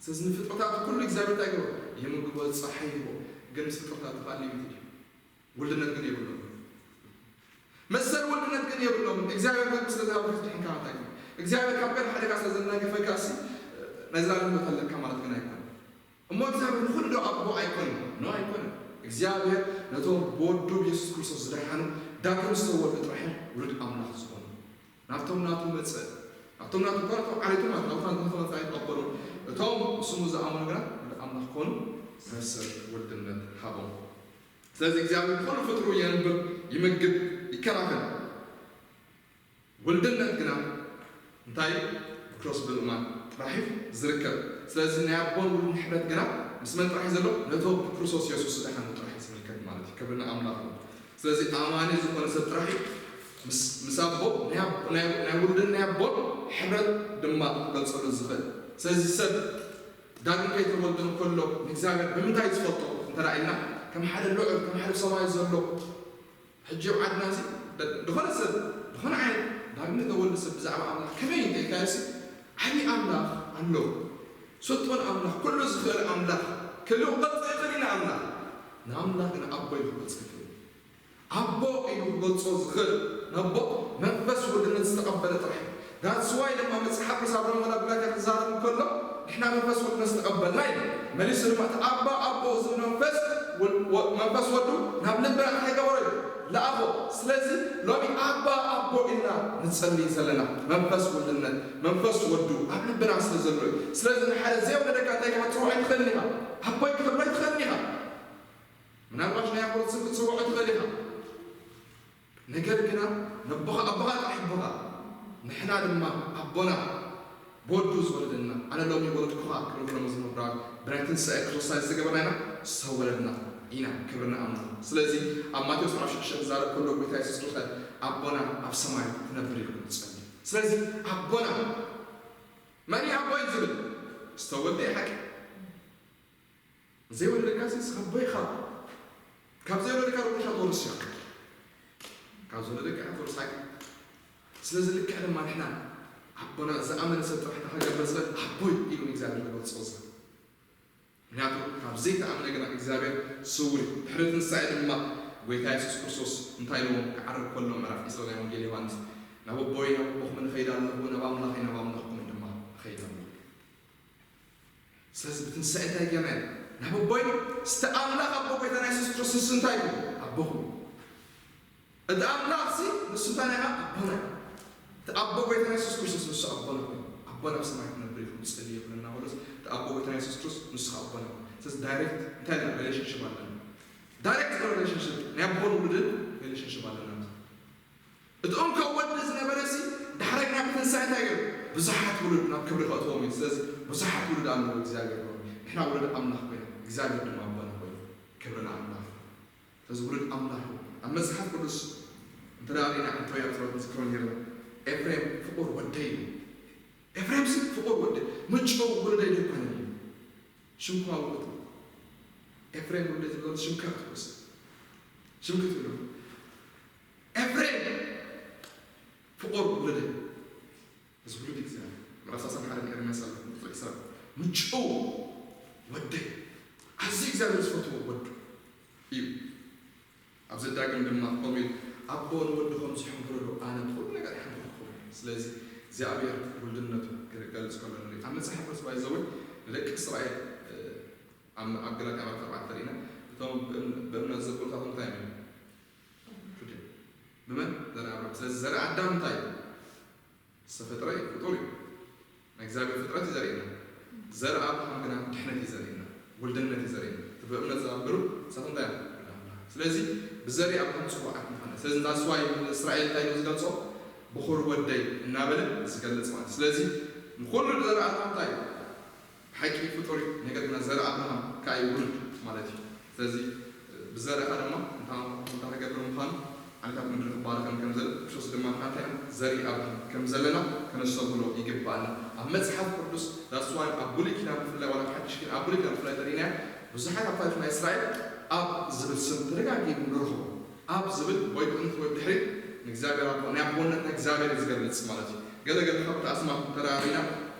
ስለዚ ንፍጥረታት ኩሉ እግዚኣብሔር እንታይ ገበሮ? ይምግቦ፣ ጸሓይ ይህቦ። ግን ምስ ፍጥረታት ተቃሊሉ እዩ። ውልድነት ግን የብሎም። መሰል ውልድነት ግን የብሎም። እግዚኣብሔር ግን ስለ ዝሃበ ድሕንካ እንታይ ግን? እግዚኣብሔር ካብ ገለ ሓደጋ ስለ ዘናገፈካ ሲ ናይ ዘላለም ህይወት ኣለካ ማለት ግን ኣይኮነን። እሞ እግዚኣብሔር ንኹሉ ዶ ኣቦ ኣይኮነን? ኖ ኣይኮነን። እግዚኣብሔር ነቶም ብወዱ ብየሱስ ክርስቶስ ዝደሓኑ ዳግም ዝተወልዱ ጥራሕ እዮም ውሉድ ኣምላኽ ዝኾኑ። ናብቶም ናቱ መጸ። ናብቶም ናቱ እኳ ናቶም ዓሌቱ ማለት ናብቶም ናቱ መጸ ኣይተቐበሉን። እቶም ስሙ ዝኣመኑ ግና ውሉድ ኣምላኽ ኮኑ፣ መሰል ውልድነት ሃቦም። ስለዚ እግዚኣብሔር ኩሉ ፍጥሩ የንብር፣ ይምግብ፣ ይከናኸን። ውልድነት ግና እንታይ? ብክርስቶስ ብምእማን ጥራሕ እዩ ዝርከብ። ስለዚ ናይ ኣቦን ውሉድን ሕብረት ግና ምስ መን ጥራሕ እዩ ዘሎ? ነቶም ብክርስቶስ የሱስ ዝደሓኑ ጥራሕ እዩ ዝምልከት ማለት እዩ። ክብሪ ንኣምላኽ ይኹን። ስለዚ ኣማኒ ዝኾነ ሰብ ጥራሕ እዩ ምስ፣ ምስ ኣቦ ናይ ኣቦ፣ ናይ፣ ናይ ውሉድን ናይ ኣቦን ሕብረት ድማ ክገልጸሉ ዝኽእል። ስለዚ ሰብ ዳግም ከይተወልደ እንከሎ ንእግዚኣብሔር ብምንታይ ዝፈልጦ እንተ ደኣ ኢልና፣ ከም ሓደ ልዑል፣ ከም ሓደ ሰማይ ዘሎ። ሕጂ ኣብ ዓድና እዚ ደ-፣ ዝኾነ ሰብ፣ ዝኾነ ዓይነት ዳግም ዝተወልደ ሰብ ብዛዕባ ኣምላኽ ከመይ እንተ ኢልካዮሲ፣ ዓብዪ ኣምላኽ ኣሎ። ስልጡን ኣምላኽ፣ ኩሉ ዝኽእል ኣምላኽ፣ ክልውጠጥ ዘይኽእል ኢና ኣምላኽ። ንኣምላኽ ግን ኣቦ ኢሉ ክገልጾ ይኽእል። ኣቦ ኢሉ ክገልጾ ዝኽእል ነቦ መንፈስ ውልድነት ዝተቐበለ ጥራሕ እዩ። That's why ድማ መጽሓፍ ቅዱስ ኣብ ሮሜ ናብ ገላትያ ክዛረብ እንከሎ፣ ንሕና መንፈስ ውልድነት ዝተቐበልና እዩ። መሊሱ ድማ እቲ ኣባ ኣቦ ዝብል መንፈስ ወ-፣ ወ-፣ መንፈስ ወዱ ናብ ልብና እንታይ ገበሮ እዩ? ለኣኾ። ስለዚ ሎሚ ኣባ ኣቦ ኢልና ንጸልይ ዘለና መንፈስ ውልድነት፣ መንፈስ ወዱ ኣብ ልብና ስለ ዘሎ እዩ። ስለዚ ንሓደ ዘይወለደካ እንታይ ክትጽውዖ ኣይትኽእልን ኢኻ። ኣቦይ ክትብሎ ኣይትኽእልን ኢኻ። ምናልባት ናይ ኣቦት ስም ክትጽውዖ ትኽእል ኢኻ። ነገር ግና ነቦኻ፣ ኣቦኻ ጥራሕ ኣቦኻ፣ ንሕና ድማ ኣቦና ብወዱ ዝወለደና፣ ኣነ ሎሚ ወለድኩኻ ክብል ከሎ መዝሙር ዳዊት፣ ብናይ ትንሳኤ ክርስቶስ ዝተገበርና ኢና፣ ዝተወለድና ኢና። ክብሪ ንኣምላኽ። ስለዚ ኣብ ማቴዎስ ምዕራፍ ሽዱሽተ ክዛረብ ከሎ ጎይታ የሱስ ክርስቶስ ኣቦና ኣብ ሰማይ ትነብር ኢልኩም ትጸልዩ። ስለዚ ኣቦና መን እዩ ኣቦይ ዝብል? ዝተወልደ እዩ ሓቂ። ዘይወለደካ ሲ ኣቦ ኢኻ። ካብ ዘይወለደካ ርቑ ኢኻ ትወርስ ኢኻ። ካብ ዝወለደካ ኢኻ ትወርስ ሓቂ። ስለዚ ልክዕ ድማ ንሕና ኣቦና ዝኣመነ ሰብ ጥራሕ እንታይ ክገብር ዝኽእል? ኣቦይ ኢሉ ንእግዚኣብሔር ክገልጾ ዝኽእል። ምክንያቱ ካብ ዘይተኣመነ ግና እግዚኣብሔር ስውር እዩ። ድሕሪ ትንሳኤ ድማ ጎይታ የሱስ ክርስቶስ እንታይ ኢልዎም ክዓርግ ከሎ ምዕራፍ ዕስራ ናይ ወንጌል ዮሃንስ፣ ናብ ኣቦይ ናብ ኣቦኹም ንኸይድ ኣለኹ፣ ናብ ኣምላኸይ ናብ ኣምላኽኩም ድማ ንኸይድ ኣለኹ። ስለዚ ብትንሳኤ እንታይ ገይርና ኢና? ናብ ኣቦይ፣ እስቲ ኣምላኽ ኣቦ ጎይታና የሱስ ክርስቶስ እንታይ እዩ? ኣቦኹም። እቲ ኣምላኽ ሲ ንሱ እንታይ ናይ ኣቦና እዩ። እቲ ኣቦ ጎይታና የሱስ ክርስቶስ ንሱ ኣቦና ኮይኑ፣ ኣቦ ናብ ሰማይ ክነብር ኢኹም ጸልዩ ይብለና ከሎ፣ እቲ ኣቦ ጎይታና የሱስ ክርስቶስ ንሱ ኣቦና እዩ። ስለዚ ዳይሬክት እንታይ ኣለና? ሪሌሽንሽፕ ኣለና። ዳይሬክት ሪሌሽንሽፕ፣ ናይ ኣቦን ውሉድን ሪሌሽንሽፕ ኣለና። እቲ እንኮ ወዲ ዝነበረ ሲ ድሕሪ ግና ብትንሳኤ እንታይ ገይሩ? ብዙሓት ውሉድ ናብ ክብሪ ከእትዎም እዩ። ስለዚ ብዙሓት ውሉድ ኣለዎ እግዚኣብሔር ብሎ። ንሕና ውሉድ ኣምላኽ ኮይና፣ እግዚኣብሔር ድማ ኣቦና ኮይኑ። ክብሪ ንኣምላኽ። ስለዚ ውሉድ ኣምላኽ እዩ። ኣብ መጽሓፍ ቅዱስ እንተ ደኣ ርኢና፣ ዓባይ ኣፍሮት ንዝክሮ ነይርና፣ ኤፍሬም ፍቑር ወደይ እዩ። ኤፍሬም ሲ ፍቑር ወደይ፣ ምጭው ውሉደይ ደኮነ እዩ። ሽምኳ ውሉድ ኤፍሬም ወደይ ዝበሎ ሽምካ ክትወስድ ሽምካ ትብሎ። ኤፍሬም ፍቑር ውሉደይ፣ እዚ ውሉድ እግዚኣብሔር። ምዕራፍ ሰላሳ ሓደ ኤርምያስ ኣሎ፣ ቁጽሪ ዕስራ። ምጭው ወደይ፣ ኣዝዩ እግዚኣብሔር ዝፈትዎ ወዱ እዩ። ኣብ ዘዳግም ድማ ከምኡ ኢሉ፣ ኣቦ ንወዱ ከም ዝሕንክሮ፣ ኣነ ብኹሉ ነገር ይሕንክረኩም እየ። ስለዚ እግዚኣብሔር ውልድነቱ ክገልጽ ከሎ ንርኢ። ኣብ መጽሓፍ ቅዱስ ባይዘወይ ንደቂ እስራኤል፣ እ፣ ኣብ ኣብ ገላትያ ምዕራፍ ኣርባዕተ ርኢና፣ እቶም ብእም-፣ ብእምነት ዘብሉታቶም እንታይ እዮም? ብመን? ዘርኢ ኣብርሃም። ስለዚ ዘርኢ ኣዳም እንታይ እዩ? ዝተፈጥረ እዩ፣ ፍጡር እዩ። ናይ እግዚኣብሔር ፍጥረት እዩ ዘርእየና። ዘርኢ ኣብርሃም ግና ድሕነት እዩ ዘርእየና፣ ውልድነት እዩ ዘርእየና። እቲ ብእምነት ዝኣምኑ ንሳቶም እንታይ እዮም? ውሉድ ኣምላኽ። ስለዚ ብዘርኢ ኣብርሃም ጽዋዓት ምዃነ። ስለዚ that's why ንእስራኤል እንታይ ኢሉ ዝገልጾ? ብኹር ወደይ እናበለ ዝገልጽ ማለት። ስለዚ ንኹሉ ዘርኢ ኣብርሃም እንታይ እዩ? ብሓቂ ፍጡር እዩ፣ ነገር ግና ዘርኢ ኣብርሃም ከኣ እዩ ውሉድ ማለት እዩ። ስለዚ ብዘርእኻ ድማ እንታይ እንታይ ክገብር ምዃኑ፣ ዓሌታት ምድሪ ክባረኸን ከም ዘለ፣ ክርስቶስ ድማ እንታይ ዘርኢ ኣብርሃም ከም ዘለና ከነስተብህሎ ይግባኣና። ኣብ መጽሓፍ ቅዱስ that's why ኣብ ብሉይ ኪዳን ብፍላይ፣ ዋላ ኣብ ሓድሽ ኪዳን፣ ኣብ ብሉይ ኪዳን ብፍላይ ተሪእናዮ፣ ብዙሓት ኣብ ታሪኽ ናይ እስራኤል ኣብ ዝብል ስም ተደጋጊሙ ንረኽቦ። ኣብ ዝብል ወይ ብእምነት ወይ ብድሕሪት ንእግዚኣብሔር ኣቦ፣ ናይ ኣቦነት ናይ እግዚኣብሔር እዩ ዝገልጽ ማለት እዩ። ገለ ገለ ካብቲ ኣስማት እንተ ደኣ ርኢና፣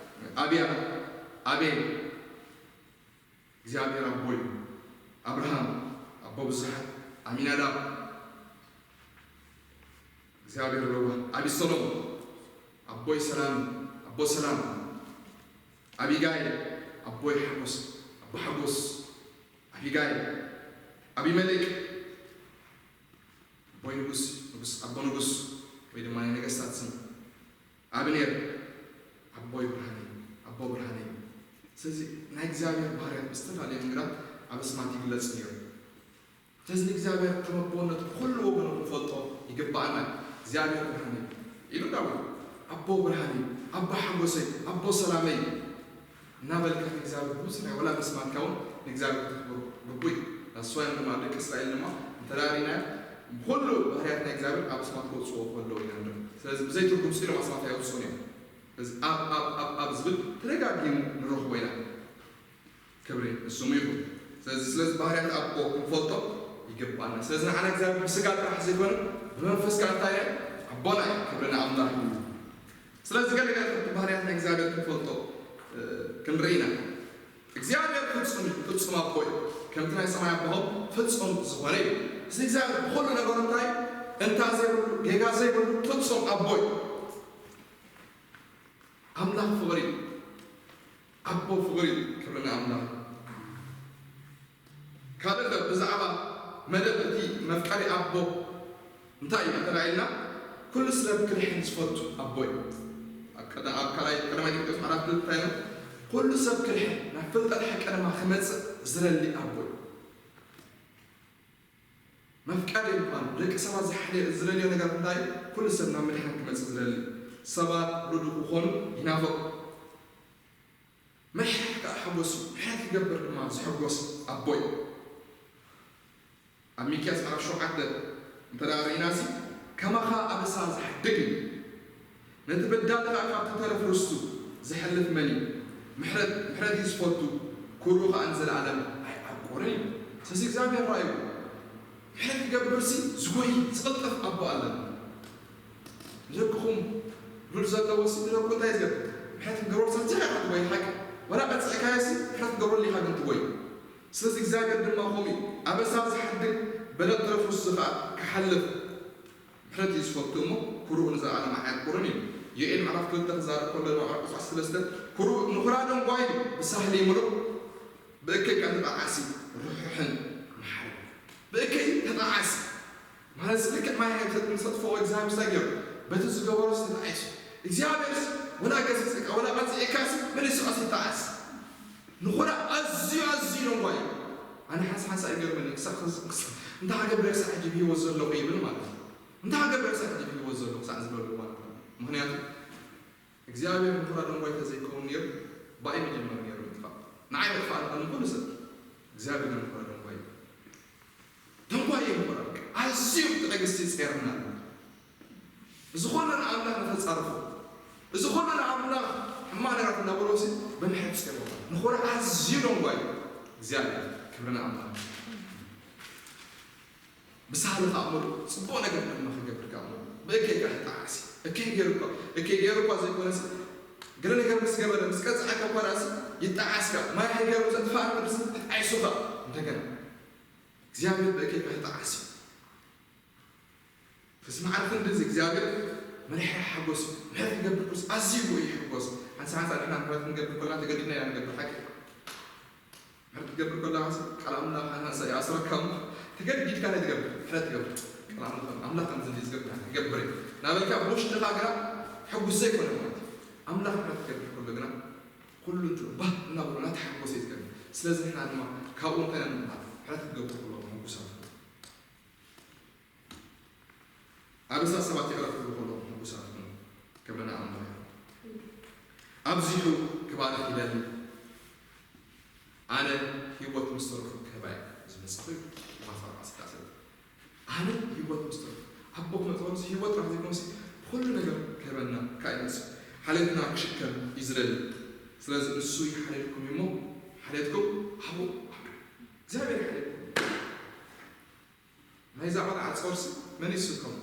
ኣብያ፣ ኣቤል፣ እግዚኣብሔር ኣቦ እዩ። ኣብርሃም፣ ኣቦ ብዙሓት፣ ኣሚናዳብ፣ እግዚኣብሔር ለዋህ፣ ኣቢሰሎም፣ ኣቦይ ሰላም፣ ኣቦ ሰላም፣ ኣቢጋይል፣ ኣቦይ ሓጎስ፣ ኣቦ ሓጎስ፣ ኣቢጋይል፣ ኣቢመሌክ፣ ኣቦይ ንጉስ፣ ንጉስ፣ ኣቦ ንጉስ፣ ወይ ድማ ናይ ነገስታት ስም፣ ኣብኔር፣ ኣቦይ ብርሃነይ፣ ኣቦ ብርሃነይ። ስለዚ ናይ እግዚኣብሔር ባህርያት ብዝተፈላለየ መንገዳት ኣብ ኣስማት ይግለጽ ነይሩ። ስለዚ ንእግዚኣብሔር ከም ኣቦነቱ ብኹሉ ወገኑ ክንፈልጦ ይግባኣና። እግዚኣብሔር ብርሃነይ ኢሉ ዳዊት፣ ኣቦ ብርሃነይ፣ ኣቦ ሓጎሰይ፣ ኣቦ ሰላመይ እናበልካ ንእግዚኣብሔር ብብዙሕ ናይ ወላ ምስማትካ እውን ንእግዚኣብሔር ክተኽብሮ ግቡእ እዩ። ናስዋይን ድማ ኣብ ደቂ እስራኤል ድማ እንተ ደኣ ርኢናዮ፣ ብኹሉ ባህርያት ናይ እግዚኣብሔር ኣብ ኣስማት ከውፅዎ ከለዉ ኢና ንርኢ። ስለዚ ብዘይ ትርጉም ስኢሎም ኣስማት ኣይወፅኡን እዮም። እዚ ኣብ፣ ኣብ፣ ኣብ፣ ኣብ ዝብል ተደጋጊሙ ንረኽቦ ኢና። ክብሪ ንስሙ ይኹን። ስለዚ፣ ስለዚ ባህርያት ኣቦ ክንፈልጦ ይግባና። ስለዚ ንዓና እግዚኣብሔር ብስጋ ጥራሕ ዘይኮነ፣ ብመንፈስ ከኣ እንታይ እዩ? ኣቦና እዩ። ክብሪ ንኣምላኽ ይኹን። ስለዚ ገለ ገለ ካብቲ ባህርያት ናይ እግዚኣብሔር ክንፈልጦ፣ እ፣ ክንርኢ ኢና። እግዚኣብሔር ፍጹም እዩ፣ ፍጹም ኣቦ እዩ። ከምቲ ናይ ሰማይ ኣቦኹም ፍጹም ዝኾነ እዩ። እዚ እግዚኣብሔር ብኹሉ ነገሩ እንታይ? እንታ ዘይብሉ፣ ጌጋ ዘይብሉ ፍጹም ኣቦ እዩ። ኣምላኽ ፍቕሪ እዩ። ኣቦ ፍቕሪ እዩ። ክብሪ ንኣምላኽ። ካልእ ከ ብዛዕባ መደብ እቲ መፍቀሪ ኣቦ እንታይ እዩ እንተ ኢልና፣ ኩሉ ሰብ ክድሕን ዝፈቱ ኣቦ እዩ። ኣብ ቀዳ-፣ ኣብ ካልኣይ፣ ቀዳማይ ጢሞቴዎስ ምዕራፍ ክልተ እንታይ ኢሉ? ኩሉ ሰብ ክድሕን ናብ ፍልጠት ሓቂ ድማ ክመጽእ ዝደሊ ኣቦ እዩ። መፍቀሪ ምዃኑ፣ ደቂ ሰባት ዝሓደ-፣ ዝደልዮ ነገር እንታይ እዩ? ኩሉ ሰብ ናብ ምድሓን ክመጽእ ዝደሊ። ሰባት ርዱእ ክኾኑ ይናፍቕ። ምሕረት ከኣ ሓጎስ እዩ። ምሕረት ክገብር ድማ ዝሕጎስ ኣቦ እዩ። ኣብ ሚክያስ ምዕራፍ ሸውዓተ እንተ ደኣ ርኢናሲ፣ ከማኻ ኣበሳ ዝሓድግ እዩ። ነቲ በዳሊ ኸኣ ካብቲ ተረፍ ርስቱ ዘሕልፍ መን እዩ? ምሕረት፣ ምሕረት እዩ ዝፈቱ፣ ክብሩ ኸኣ ንዘለኣለም ኣይዓቁርን እዩ። ስለዚ እግዚኣብሔር ራእይዎ። ምሕረት ክገብርሲ ዝጎይ ዝቕልጥፍ ኣቦ ኣለና። ንደቅኹም ሉል ዘለዎሲ ንደቁ እንታይ ዝገብር? ምሕረት ክገብረልካ ዝያዳ ትጎይ ሓቂ። ወላ ቀጽዕካዮሲ ምሕረት ክገብረሉ ኢኻ ግን ትጎይ። ስለዚ እግዚኣብሔር ድማ ከምኡ እዩ። ኣበሳ ዝሓድግ በደል ተረፍ ርስቱ ኸኣ ክሓልፍ። ሕረት እዩ ዝፈቱ እሞ ኩርኡ ንዘለኣለም ኣየቁርን እዩ። ዮኤል ምዕራፍ ክልተ ክዛረብ ከሎ ንማርቆስ ዓሰርተ ሰለስተ ኩርኡ ንኹራ ደንጓይ ብሳህሊ ይምልእ ብእከይ ከኣ ተጣዓሲ ርሑሕን መሓርን። ብእከይ ተጣዓሲ ማለት ልክዕ ማይ ሃይብተት ምስ ኣጥፍኦ እግዚኣብሔር እንታይ ገይሩ? በቲ ዝገበሮ ዝተጣዒሱ እግዚኣብሔር ወላ ገስጸካ ወላ ቀጺዕካስ መሊሱ ኣስ ይጣዓስ። ንኹራ ኣዝዩ ኣዝዩ ደንጓይ እዩ። ኣነ ሓንሳ ሓንሳ ይገርመኒ ክሳብ ክስ- ክስ- እንታይ ሃገር ብረክሳ ሕጂ ብህይወት ዘለኹ ይብል ማለት እዩ። እንታይ ሃገር ብረክሳ ሕጂ ብህይወት ዘለኹ ሳዕ ዝበሉ ማለት እዩ። ምክንያቱ እግዚኣብሔር ንኹራ ደንጓይ ተዘይከውን ነይሩ ብኣይ መጀመር ነይሩ ምጥፋእ ንዓይ ምጥፋእ ንቐልም ኩሉ ሰብ እግዚኣብሔር ንኹራ ደንጓይ እዩ። ደንጓይ እዩ ንኹራ ኣዝዩ ትዕግስቲ ይጸርና ኣሎ። እዚ ኩሉ ንኣምላኽ ንተጻርፎ እዚ ኩሉ ንኣምላኽ ሕማቕ ነገራት እናበሎ ሲ ብምሕረት ጸርፎ ንኹራ ኣዝዩ ደንጓይ እዩ። እግዚኣብሔር ክብሪ ንኣምላኽ። ብሳህሊ ከኣ ምሉእ ጽቡቕ ነገር ድማ ክገብር ከኣ ምሉእ ብእከይ ከኣ ተጣዓሲ እከይ ገይሩ እኳ እከይ ገይሩ እኳ ዘይኮነሲ ገለ ነገር ምስ ገበረ ምስ ቀጽዐካ እኳ ዳኣሲ ይጣዓስካ ማይ ሃገር ዘጥፋእ ቅዱስ ተጣዒሱኻ እንደገና እግዚኣብሔር ብእከይ ከኣ ተጣዓሲ ተስማዓርፍን ድዚ እግዚኣብሔር መሪሕ ሓጎስ ምሕረት ይገብር ቅዱስ ኣዝዩ ይሕጎስ ሓንሳ ሓንሳ ንሕና ምሕረት ክንገብር ከለና ተገዲድና ኢና ንገብር ሓቂ ምሕረት ትገብር ከለኻ ቃል ኣምላኽ ኣናሳ ይኣስረካ እሞ ተገዲድካ እንታይ ትገብር? ምሕረት ትገብር። ቃል ኣምላኽ ኣምላኽ ከምዚ እንዲ ዝገብር ይገብር እዩ እናበልካ ብውሽጥኻ ግና ሕጉስ ዘይኮነ ማለት እዩ። ኣምላኽ ምሕረት ትገብር ከሎ ግና ኩሉ እንትኑ ባህ እናበሉ እናተሓጎሰ እዩ ዝገብር። ስለዚ ንሕና ድማ ካብኡ እንታይ ኢና ንምሃር? ምሕረት ክትገብሩ ከለኹም ሕጉሳት ኩኑ። ኣብ እሳት ሰባት ይዕረፉ ክብሉ ከለኹም ሕጉሳት ኩኑ። ክብሪ ንኣምላኽ ይኹን። ኣብዚሑ ክባርኽ ይደሊ። ኣነ ህይወት ምስ ተረፉ ክህባ እየ ዝመጻኹ እዩ። ሉቃስ ኣርባዕተ ስልሳ። ኣነ ህይወት ምስ ተረፉ ኣቦ ክመጽእ ከሎስ ህይወት ጥራሕ ዘይኮነሲ ብኹሉ ነገር ክህበና ከኣ ይመጽእ። ሓልዮትና ክሽከም እዩ ዝደሊ። ስለዚ ንሱ ይሓልየልኩም እዩ እሞ ሓልዮትኩም ሃቡ። እግዚኣብሔር ይሓልየልኩም። ናይዛ ቆልዓ ጾርሲ መን ይስከሞ?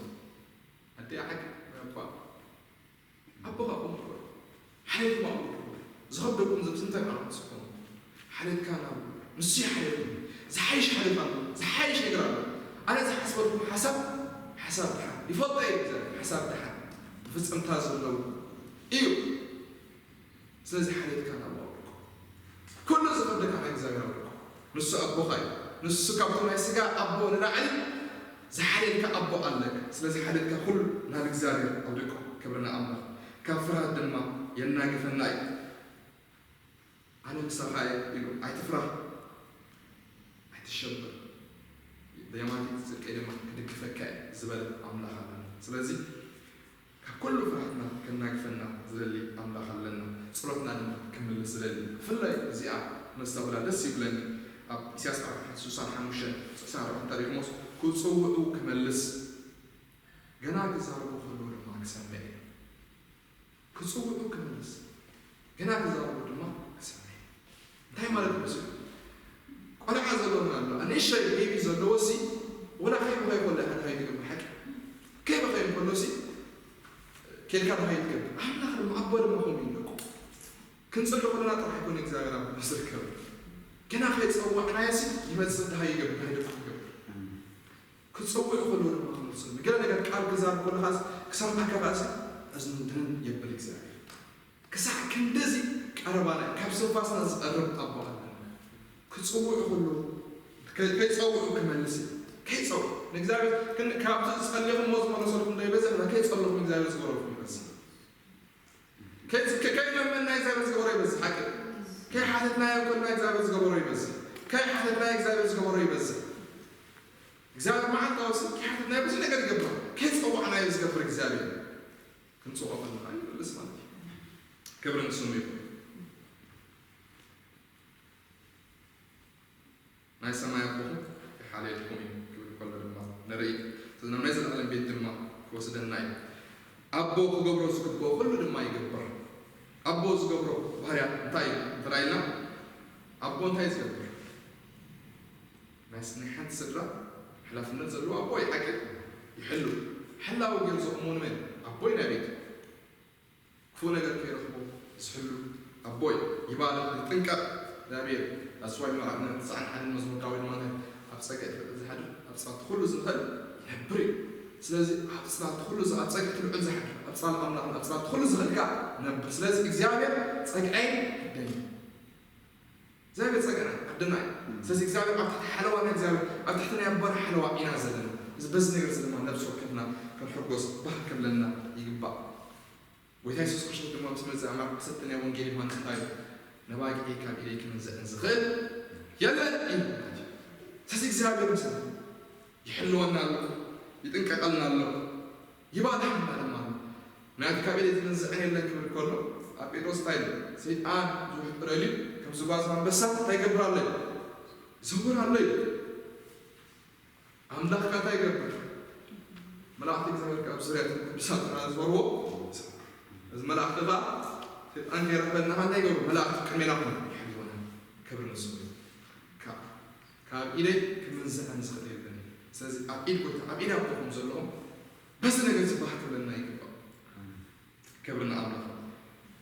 ኣዲኣ ሓቂ ኣባ ኣቦኻ ቆም ትበል። ሓልየትኩም ኣቦ ዝኸብደኩም ዘብሲ እንታይ ማለት ትስከሙ? ሓልየትካ ናብ ንሱ ይሓልየኩም። ዝሓይሽ ሓልየት ኣሎ። ዝሓይሽ ነገር ኣሎ። ኣነ ዝሓስበልኩም ሓሳብ ሓሳብ ድሓን ይፈልጦ እየ። ሓሳብ ድሓን ፍጽምታ ዘለዎ እዩ። ስለዚ ሓልየትካ ናብ ኣውርቆ። ኩሉ ዝኸብደካ ናይ እግዚኣብሔር ኣውርቆ። ንሱ ኣቦኻ እዩ። ንሱ ካብቶም ናይ ስጋ ኣቦ ንላዕሊ ዝሓልየልካ ኣቦ ኣለካ። ስለዚ ሓልየትካ ኩሉ ናብ እግዚኣብሔር ኣውርቆ። ክብሪ ንኣምላኽ። ካብ ፍርሃት ድማ የናግፈና እዩ። ኣነ ምሳኻ እየ ኢሉ ኣይትፍራህ፣ ኣይትሸበር። ብየማነይ ጽድቀይ ድማ ክድግፈካ እየ ዝበለ ኣምላኽ ኣለና። ስለዚ ካብ ኩሉ ፍርሃትና ከናግፈና ዝደሊ ኣምላኽ ኣለና። ጸሎትና ድማ ክምልስ ዝደሊ። ብፍላይ እዚኣ መስተብላ ደስ ይብለኒ። ኣብ ኢሳያስ ኣርባዕተ ስሳን ሓሙሽተን ስሳን ኣርባዕተን ታሪክ ሞስ ክጽውዑ ክመልስ ገና ክዛረቡ ከለዉ ድማ ክሰምዕ እየ። ክጽውዑ ክመልስ ገና ክዛረቡ ድማ ክሰምዕ እየ። እንታይ ማለት እዩ? ቆልዓ ዘለውና ኣሎ ንእሽተይ ቤቢ ዘለዎ ሲ ወላ ከይበኸ ይኮለ ሓደ ሃይ ትገብር ሓቂ ከይበኸ እንከሎ ሲ ኬልካ ደሃይ ትገብር ኣምላኽ ድማ ኣቦ ድማ ከምኡ ይለቁ ክንጽሊ ከለና ጥራሕ ይኮነ እግዚኣብሔር ኣብ ዝርከብ ገና ከይጸዋዕናዮ ሲ ይመጽእ ደሃይ ይገብር ደሃይ ደፋ ይገብር ክጽውዑ ከለዉ ድማ ክመልሱ ገለ ነገር ቃል ክዛረብ ከለኻስ ክሰምዓካ ከኣሲ እዝኑ ድንን የብል እግዚኣብሔር ክሳዕ ክንድዚ ቀረባና ካብ ስንፋስና ዝቐርብ ኣቦ ኣለና። ክጽውዑ ከለዉ ከይጸውዑ ክመልስ እዩ። ከይጸውዑ ንእግዚኣብሔር ግን ካብቲ ዝጸለኹሞ ዝመለሰልኩም ዶ ይበዝሕ? ከይጸለኹም እግዚኣብሔር ዝገበረልኩም ይበዝሕ። ከይመመና እግዚኣብሔር ዝገበሮ ይበዝሕ። ሓቂ ከይሓተትናዮ ከለና እግዚኣብሔር ዝገበሮ ይበዝሕ። ከይሓተትናዮ እግዚኣብሔር ዝገበሮ ይበዝሕ። እግዚኣብሔር መዓልታዊ ስም ከይሓተትናዮ ብዙሕ ነገር ይገብር። ከይጸዋዕናዮ ዝገብር እግዚኣብሔር ክንጽውዖ ከለና ይመልስ ማለት እዩ። ክብሪ ንስሙ ይኹን። ናይ ሰማይ ኣቦኹም ይሓልየልኩም እዩ ክብል ከሎ ድማ ንርኢ። ስለዚ ናብ ናይ ዘለኣለም ቤት ድማ ክወስደና እዩ። ኣቦ ክገብሮ ዝግብኦ ኩሉ ድማ ይገብር። ኣቦ ዝገብሮ ባህርያት እንታይ እዩ እንተ ኢልና ኣቦ እንታይ ዝገብር? ናይ ናይ ሓንቲ ስድራ ሓላፍነት ዘለዎ ኣቦ ይሓቅቅ ይሕሉ። ሕላዊ ገይሩ ዘእሞ ንመን? ኣቦ እዩ ናይ ቤቱ። ክፉእ ነገር ከይረኽቦ ዝሕሉ ኣቦይ ይባርኽ ይጥንቀቕ እግዚኣብሔር። ኣስዋይ መርዓት ትስዓን ሓደን መዝሙር ዳዊት ማለት ኣብ ጸጋ ዝሓድር ኣብ ጸቕቲ ኩሉ ዝኽእል ይነብር እዩ። ስለዚ ኣብ ጽላል ኩሉ ዝ-፣ ኣብ ጸግዒ እቲ ልዑል ዝሓድር፣ ኣብ ጽላል ኣምላኽ፣ ኣብ ጽላል ኩሉ ዝኽእል ከኣ ነብር። ስለዚ እግዚኣብሔር ጸግዐይ ዓደይ እዩ። እግዚኣብሔር ጸግዐና ዓደና እዩ። ስለዚ እግዚኣብሔር ኣብ ትሕቲ ሓለዋ ናይ እግዚኣብሔር፣ ኣብ ትሕቲ ናይ ኣቦና ሓለዋ ኢና ዘለና። እዚ በዚ ነገር እዚ ድማ ነብሲ ወከፍና ክንሕጎስ ባህ ክብለና ይግባእ። ጎይታ የሱስ ክርስቶስ ድማ ምስ መጽእ ኣብ ምዕራፍ ዓሰርተ ናይ ወንጌል ዮሃንስ እንታይ ኢሉ? ነባጊዐይ ካብ ኢደይ ክመንዝዐን ዝኽእል የለን ኢሉ ማለት እዩ። ስለዚ እግዚኣብሔር ምሳና ይሕልወና ኣሎ፣ ይጥንቀቐልና ኣሎ፣ ይባልሓና ድማ ኣሎ። ምክንያቱ ካብ ኢደይ ዝመንዝዐን የለን ክብል ከሎ ኣብ ጴጥሮስ እንታይ ኢሉ? ሰይጣን ዝውሕጥ ደልዩ ከም ዝጓዝ ኣንበሳ እንታይ ይገብር ኣሎ? ይዘውር ኣሎ እዩ። ኣምላኽ ከኣ እንታይ ይገብር? መላእኽቲ እግዚኣብሔር ከኣ ኣብ ዙርያ እቶም ቅዱሳት ጥራይ ዝበርዎ። እዚ መላእኽቲ ከኣ ሰይጣን ከይረኽበና ከኣ እንታይ ይገብሩ? መላእኽቲ ቅድሜና ኾይኖም ይሕልዉና። ክብሪ ንሱ ይኹን። ካብ፣ ካብ ኢደይ ክምንዝዐን ዝኽእል የለን። ስለዚ ኣብ ኢድ ጎይታ፣ ኣብ ኢድ ኣቦኹም ዘለኹም በዚ ነገር እዚ ባህ ክብለና ይግባእ። ክብሪ ንኣምላኽ።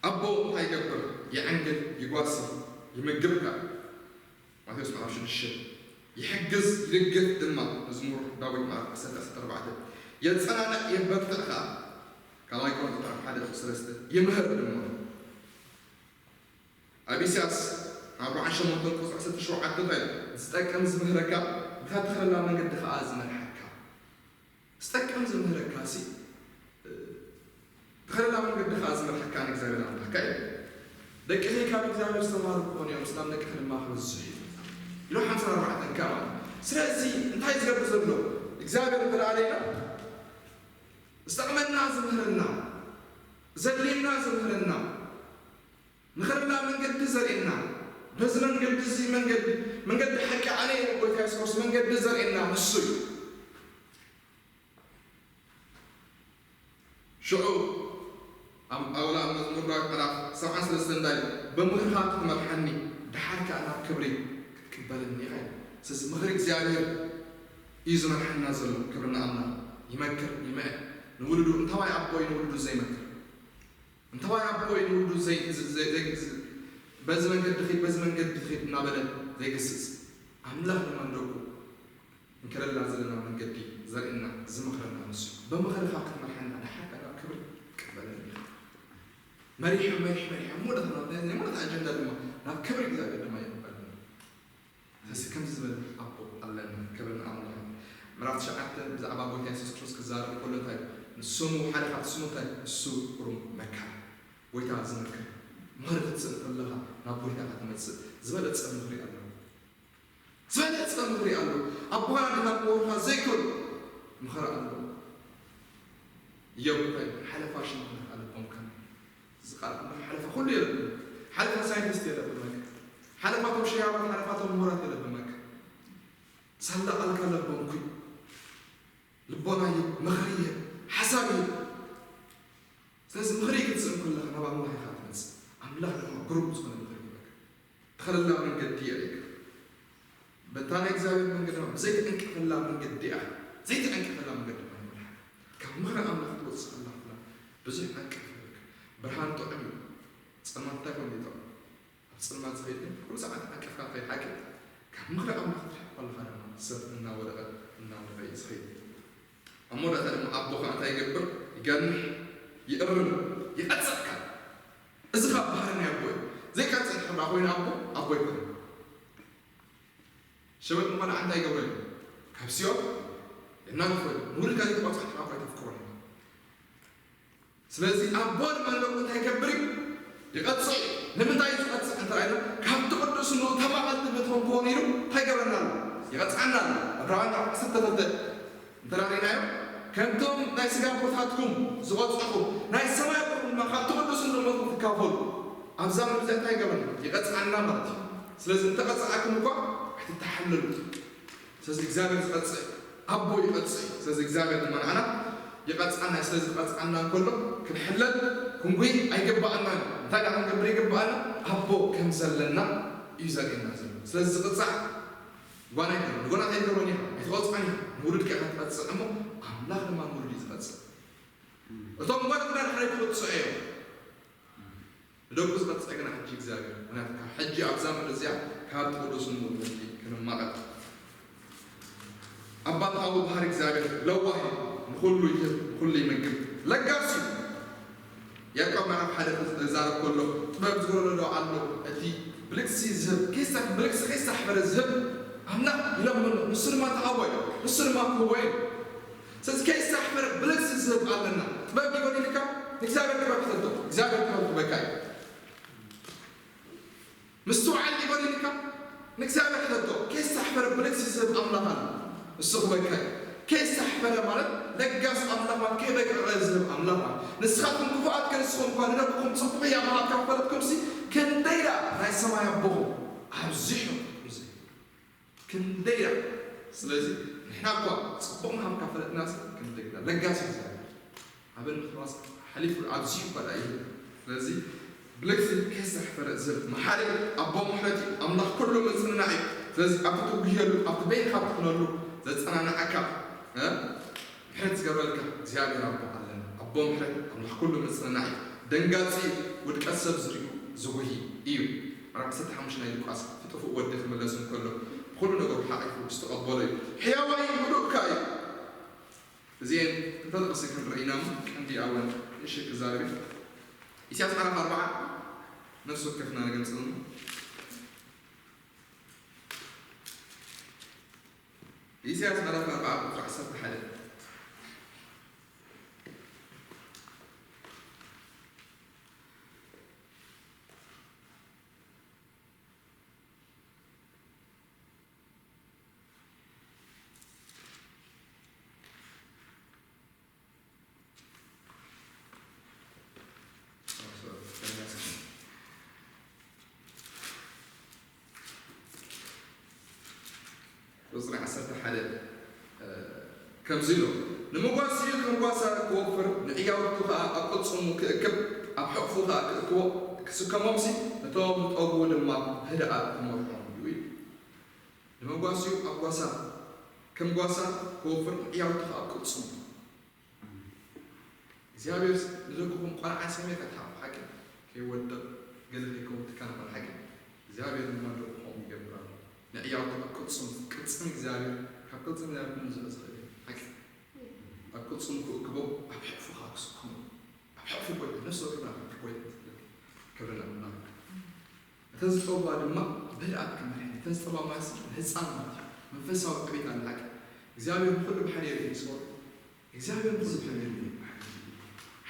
ኣቦ እንታይ ይገብር? ይዕንግል፣ ይጓሲ፣ ይምግብ ከኣ። ማቴዎስ ምዕራፍ ሽዱሽተ። ይሕግዝ፣ ይድግፍ ድማ። መዝሙር ዳዊት ምዕራፍ ዓሰርተ፣ ዓሰርተ ኣርባዕተ። የጸናንዕ፣ የበርትዕ ከኣ። ካልኣይ ቆሮንቶስ ምዕራፍ ሓደ ቁጽሪ ሰለስተ። ይምህር ድማ። ኣብ ኢሳያስ ኣርባዓን ሸሞንተን ቁጽሪ ዓሰርተ ሸውዓተ እንታይ ኢሉ? ዝጠቅም ዝምህረካ፣ ብታ ትኸደላ መንገዲ ከኣ ዝመርሓካ። ዝጠቅም ዝምህረካ ሲ፣ እ፣ ትኸደላ መንገዲ ከኣ ዝመርሓካ ንእግዚኣብሔር ኣምላኽካ እዩ። ደቅኺ ካብ እግዚኣብሔር ዝተማሃሩ ክኾኑ እዮም፣ ሰላም ደቅኺ ድማ ክበዝሕ እዩ። ኢሉ ሓምሳን ኣርባዕተን ከኣ ማለት። ስለዚ እንታይ ዝገብር ዘሎ? እግዚኣብሔር እንተ ደኣ ኣለና፣ ዝጠቕመና ዝምህረና፣ ዘድልየና ዝምህረና፣ ንኸደላ መንገዲ ዘርእየና፣ በዚ መንገዲ እዚ መንገዲ፣ መንገዲ ሓቂ ኣነ እየ፣ ጎይታ የሱስ ክርስቶስ መንገዲ ዘርእየና ንሱ እዩ። ሽዑ ኣብ፣ ኣብ፣ ኣብ መዝሙር ዳዊት ምዕራፍ ሰብዓን ሰለስተን እንታይ ኢሉ? ብምኽርኻ ክትመርሓኒ፣ ደሓር ከኣ ናብ ክብሪ ክትቅበለኒ ኢኻ ኢሉ። ስለዚ ምኽሪ እግዚኣብሔር እዩ ዝመርሓና ዘሎ። ክብሪ ንኣምላኽ። ይመክር፣ ይምዕድ። ንውሉዱ፣ እንታዋይ ኣቦ እዩ ንውሉዱ ዘይመክር? እንታዋይ ኣቦ እዩ ንውሉዱ ዘይ-፣ ዘይ-፣ ዘይ-፣ ዘይ-፣ በዚ መንገዲ ኺድ፣ በዚ መንገዲ ኺድ እናበለ ዘይግስጽ? ኣምላኽ ድማ ንደቁ እንከለላ ዘለና መንገዲ ዘርእየና፣ ዝመኽረና ንሱ እዩ። ብምኽርኻ ክትመርሐና፣ ደሓር ከኣ ናብ ክብሪ ክትቅበለኒ ኢኻ። መሪሑ፣ መሪሑ፣ መሪሑ፣ ኣብ መወዳእታ፣ ናይ መወዳእታ ኣጀንዳ ድማ ናብ ክብሪ እግዚኣብሔር ድማ የቕበለና። ስለዚ ከምዚ ዝበለ ኣቦ ኣለና። ክብሪ ንኣምላኽ። ምዕራፍ ትሽዓተ ብዛዕባ ጎይታ የሱስ ክርስቶስ ክዛረብ ከሎ እንታይ እዩ? ንስሙ፣ ሓደ ካብቲ ስሙ እንታይ እዩ? ንሱ ግሩም መካር። ጎይታ ዝመክር። ምኽሪ ክትስእል ከለኻ ናብ ጎይታ ኢኻ ትመጽእ። ዝበለጸ ምኽሪ ኣሎ። ዝበለጸ ምኽሪ ኣሎ። ኣቦና ድኻ ክመኽሩኻ ዘይክእሉ ምኽሪ ኣሎ። እዮብ እንታይ ሓለፋ ሽማግለታት ኣለቦም ከመይ? እዚ ቃል ኣምላኽ ሓለፋ ኩሉ የለብን። ሓለፋ ሳይንቲስት የለብን በቃ። ሓለፋቶም ሸያባት፣ ሓለፋቶም ምሁራት የለብን በቃ። ሳላ ቃልካ ኣለቦም ኩሉ። ልቦና ይህብ፣ ምኽሪ ይህብ፣ ሓሳብ ይህብ። ስለዚ ምኽሪ ክትስእን ከለኻ ናብ ኣምላኽ ኢኻ ትመጽእ። ኣምላኽ ድማ ግሩም ዝኾነ ምኽሪ ይህበካ። ትኸደላ መንገዲ የርእየካ። በታ ናይ እግዚኣብሔር መንገዲ ድማ ብዘይትዕንቀፈላ መንገዲ ኢኻ። ዘይትዕንቀፈላ መንገዲ ድማ ይመርሓካ። ካብ ምኽሪ ኣምላኽ ትወጽእ ከላ ኩላ ብዙሕ ዕንቅፋት ይህበካ። ብርሃን ጥዑም እዩ። ጸልማት እንታይ ኮይኑ ይጥዑም? ኣብ ጸልማት ዝኸይድ ግን ኩሉ ሰዓት ዓቂፍካ ትኸይድ ሓቂ። ካብ ምኽሪ ኣምላኽ ክትርሕቕ ከለኻ ድማ ሰብ እናወደቐ፣ እናወደቐ እዩ ዝኸይድ። ኣብ መወዳእታ ድማ ኣቦኻ እንታይ ይገብር? ይገንሕ፣ ይእርም፣ ይቐጽዕ ከኣ። እዚ ካብ ባህሪ ናይ ኣቦ እዩ። ዘይቀጽዕ ድሕር ደኣ ኮይኑ ኣቦ፣ ኣቦ ኣይኮነን። ሸበጥ ንቖልዓ እንታይ ይገብሮ እዩ? ካብ ሲኦል የናግፎ እዩ። ንውሉድካ ዘይትቐጽዖ ድሕር ደኣ ኣይተፍቅሮን እዩ። ስለዚ ኣቦ ድማ ንደቁ እንታይ ይገብር እዩ? ይቐጽዕ እዩ። ንምንታይ እዩ ዝቐጽዕ እንተ ኢልና፣ ካብቲ ቅዱስ ንኡ ተማቐልቲ ነቶም ክኾኑ ኢሉ እንታይ ይገብረና ኣሎ? ይቐጽዓና ኣሎ። ዕብራውያን ዓሰርተ ክልተ እንተ ርኢናዮ፣ ከምቶም ናይ ስጋ ኣቦታትኩም ዝቐጽዕኹም፣ ናይ ሰማይ ኣቦኹም ድማ ካብቲ ቅዱስ ንኡ ክትካፈሉ፣ ኣብዛ ምድሪ እንታይ ይገብረና? ይቐጽዓና ማለት እዩ። ስለዚ እንተቐጽዓኩም እኳ ኣይትተሓለሉ። ስለዚ እግዚኣብሔር ዝቐጽዕ ኣቦ ይቐጽዕ እዩ። ስለዚ እግዚኣብሔር ድማ ንዓና ይቐጽዓና እዩ። ስለዚ ክቐጽዓና እንከሎ ክንሕለል፣ ክንጉይ ኣይግብኣናን እዩ። እንታይ ደኣ ክንገብር ይግብኣና? ኣቦ ከም ዘለና እዩ ዘርእየና ዘሎ። ስለዚ ዝቕጻዕ ጓና ኣይኮነን። ንጓና እንታይ ትገብሮን ኢኻ? ኣይትቐጽዖን ኢኻ። ንውሉድካ ኢኻ ትቐጽዕ እሞ ኣምላኽ ድማ ንውሉድ እዩ ዝቐጽዕ። እቶም ጓና ግና ንዓይ ክቕጽዑ እዮም። ንደቁ ዝቐጽዕ ግና ሕጂ እግዚኣብሔር። ምኽንያቱ ካብ ሕጂ ኣብዛ ምድሪ እዚኣ ካብ ቅዱስ ንኡ ክንማቐል። ኣባታዊ ባህሪ እግዚኣብሔር ለዋህ እዩ። ንኹሉ ይህብ፣ ንኹሉ ይመግብ፣ ለጋስ እዩ። ያዕቆብ ምዕራፍ ሓደ ክዛረብ ከሎ ጥበብ ዝጎደሎ ኣሎ። እቲ ብልግሲ ዝህብ፣ ከይሳ-፣ ብልግሲ ከይሳሕፈረ ዝህብ ኣምላኽ ይለምኖ፣ ንሱ ድማ ተሃቦ እዩ፣ ንሱ ድማ ክህቦ እዩ። ስለዚ ከይሳሕፈረ ብልግሲ ዝህብ ኣለና። ጥበብ ይጎድልካ፣ ንእግዚኣብሔር ጥበብ ክሰዶ፣ እግዚኣብሔር ጥበብ ክበካ እዩ። ምስትውዓል ይጎድልካ፣ ንእግዚኣብሔር ሕተቶ። ከይሳሕፈረ ብልግሲ ዝህብ ኣምላኽ ኣሎ፣ እሱ ክበካ እዩ። ከይሳሕፈረ ማለት ለጋስ ኣምላኽ ማለት ከይበቅዐ ዝህብ ኣምላኽ ማለት። ንስኻትኩም ክፉኣት ከንስኹም እኳ ንደቅኹም ጽቡቕ እያ ምሃብ ካብ ፈለጥኩምሲ፣ ክንደይ ደኣ ናይ ሰማይ ኣቦኹም ኣብዚሑ ክንደይ ደኣ። ስለዚ ንሕና እኳ ጽቡቕ ምሃብ ካብ ፈለጥናሲ ክንደይ ደኣ። ለጋስ እዩ እግዚኣብሔር። ኣበን ምኽንያት ሓሊፉ ኣብዚ እኳ ደኣ እዩ። ስለዚ ብልግሲ ከይሳሕፈረ ዝህብ መሓሪ ኣቦ ምሕረት እዩ። ኣምላኽ ኩሉ ምጽንናዕ እዩ። ስለዚ ኣብቲ ትጉህየሉ፣ ኣብቲ በይንኻ ትኹነሉ ዘጸናንዓካ፣ እ? ምሕረት ዝገብረልካ እግዚኣብሔር ኣቦ ኣለና። ኣቦ ምሕረት ኣምላኽ ኩሉ ምጽንናዕ እዩ። ደንጋጺ እዩ። ውድቀት ሰብ ዝርእዩ ዝጉሂ እዩ። ምዕራፍ ዓሰርተ ሓሙሽተ ናይ ሉቃስ፣ እቲ ጥፉእ ወዲ ክምለስ እንከሎ ብኹሉ ነገሩ ሓቒፉ ዝተቐበሎ እዩ። ሕያዋይ ምሉእካ እዩ። እዚኤን ክልተ ጥቕሲ ክንርኢ ኢና እሞ፣ ቀንዲ ኣወን እሺ ክዛረብ እዩ። ኢሳያስ ምዕራፍ ኣርባዓ፣ ነፍሲ ወከፍና ንገምጽል እሞ። ኢሳያስ ምዕራፍ ኣርባዓ ቁጽሪ ዓሰርተ ሓደ። ቁጽሪ ዓሰርተ ሓደ፣ እ፣ ከምዚ ኢሉ፣ "ንመጓሲኡ ከም ጓሳ ክወፍር፣ ንዕያውቱ ኸኣ ኣብ ቅልጽሙ ክእክብ፣ ኣብ ሕቕፉ ኸኣ ክእክቦ፣ ክስከሞምሲ፣ ነቶም ዝጠግቡ ድማ ብህድኣት ክመርሖም እዩ" ኢሉ። ንመጓሲኡ ኣብ ጓሳ፣ ከም ጓሳ ክወፍር፣ ንዕያውቱ ኸኣ ኣብ ቅልጽሙ። እግዚኣብሔር ንደቅኹም ቆልዓ ሰሚርካ ትሓቑ፣ ሓቂ ከይወድቕ ገለ ከይከውን ትከናኸን፣ ሓቂ እግዚኣብሔር ድማ ንደቅኹም ይገብር ኣሎ። ንዕያውቱ ኣብ ቅልጽም፣ ቅልጽም እግዚኣብሔር፣ ካብ ቅልጽም እግዚኣብሔር ምንዝዕ ዝኽእል እዩ፣ ሓቂ ኣብ ቅልጽም ክእክቦ፣ ኣብ ሕቕፉ ከዓ ክስከሞ፣ ኣብ ሕቕፉ ኮይንካ ነፍሲ ወከፍና ክብሪ ኮይንካ ትብለካ። ክብሪ ንኣምላኽ። እተን ዝጠባ ድማ ብህድኣት ክመርሐን፣ እተን ዝጠባ ማለት ንህፃን ማለት እዩ። መንፈሳዊ ዕቤት ኣለ፣ ሓቂ እግዚኣብሔር ንኹሉ ብሓደ የርኢ፣ ስምዑ። እግዚኣብሔር ንኹሉ ብሓደ የርኢ።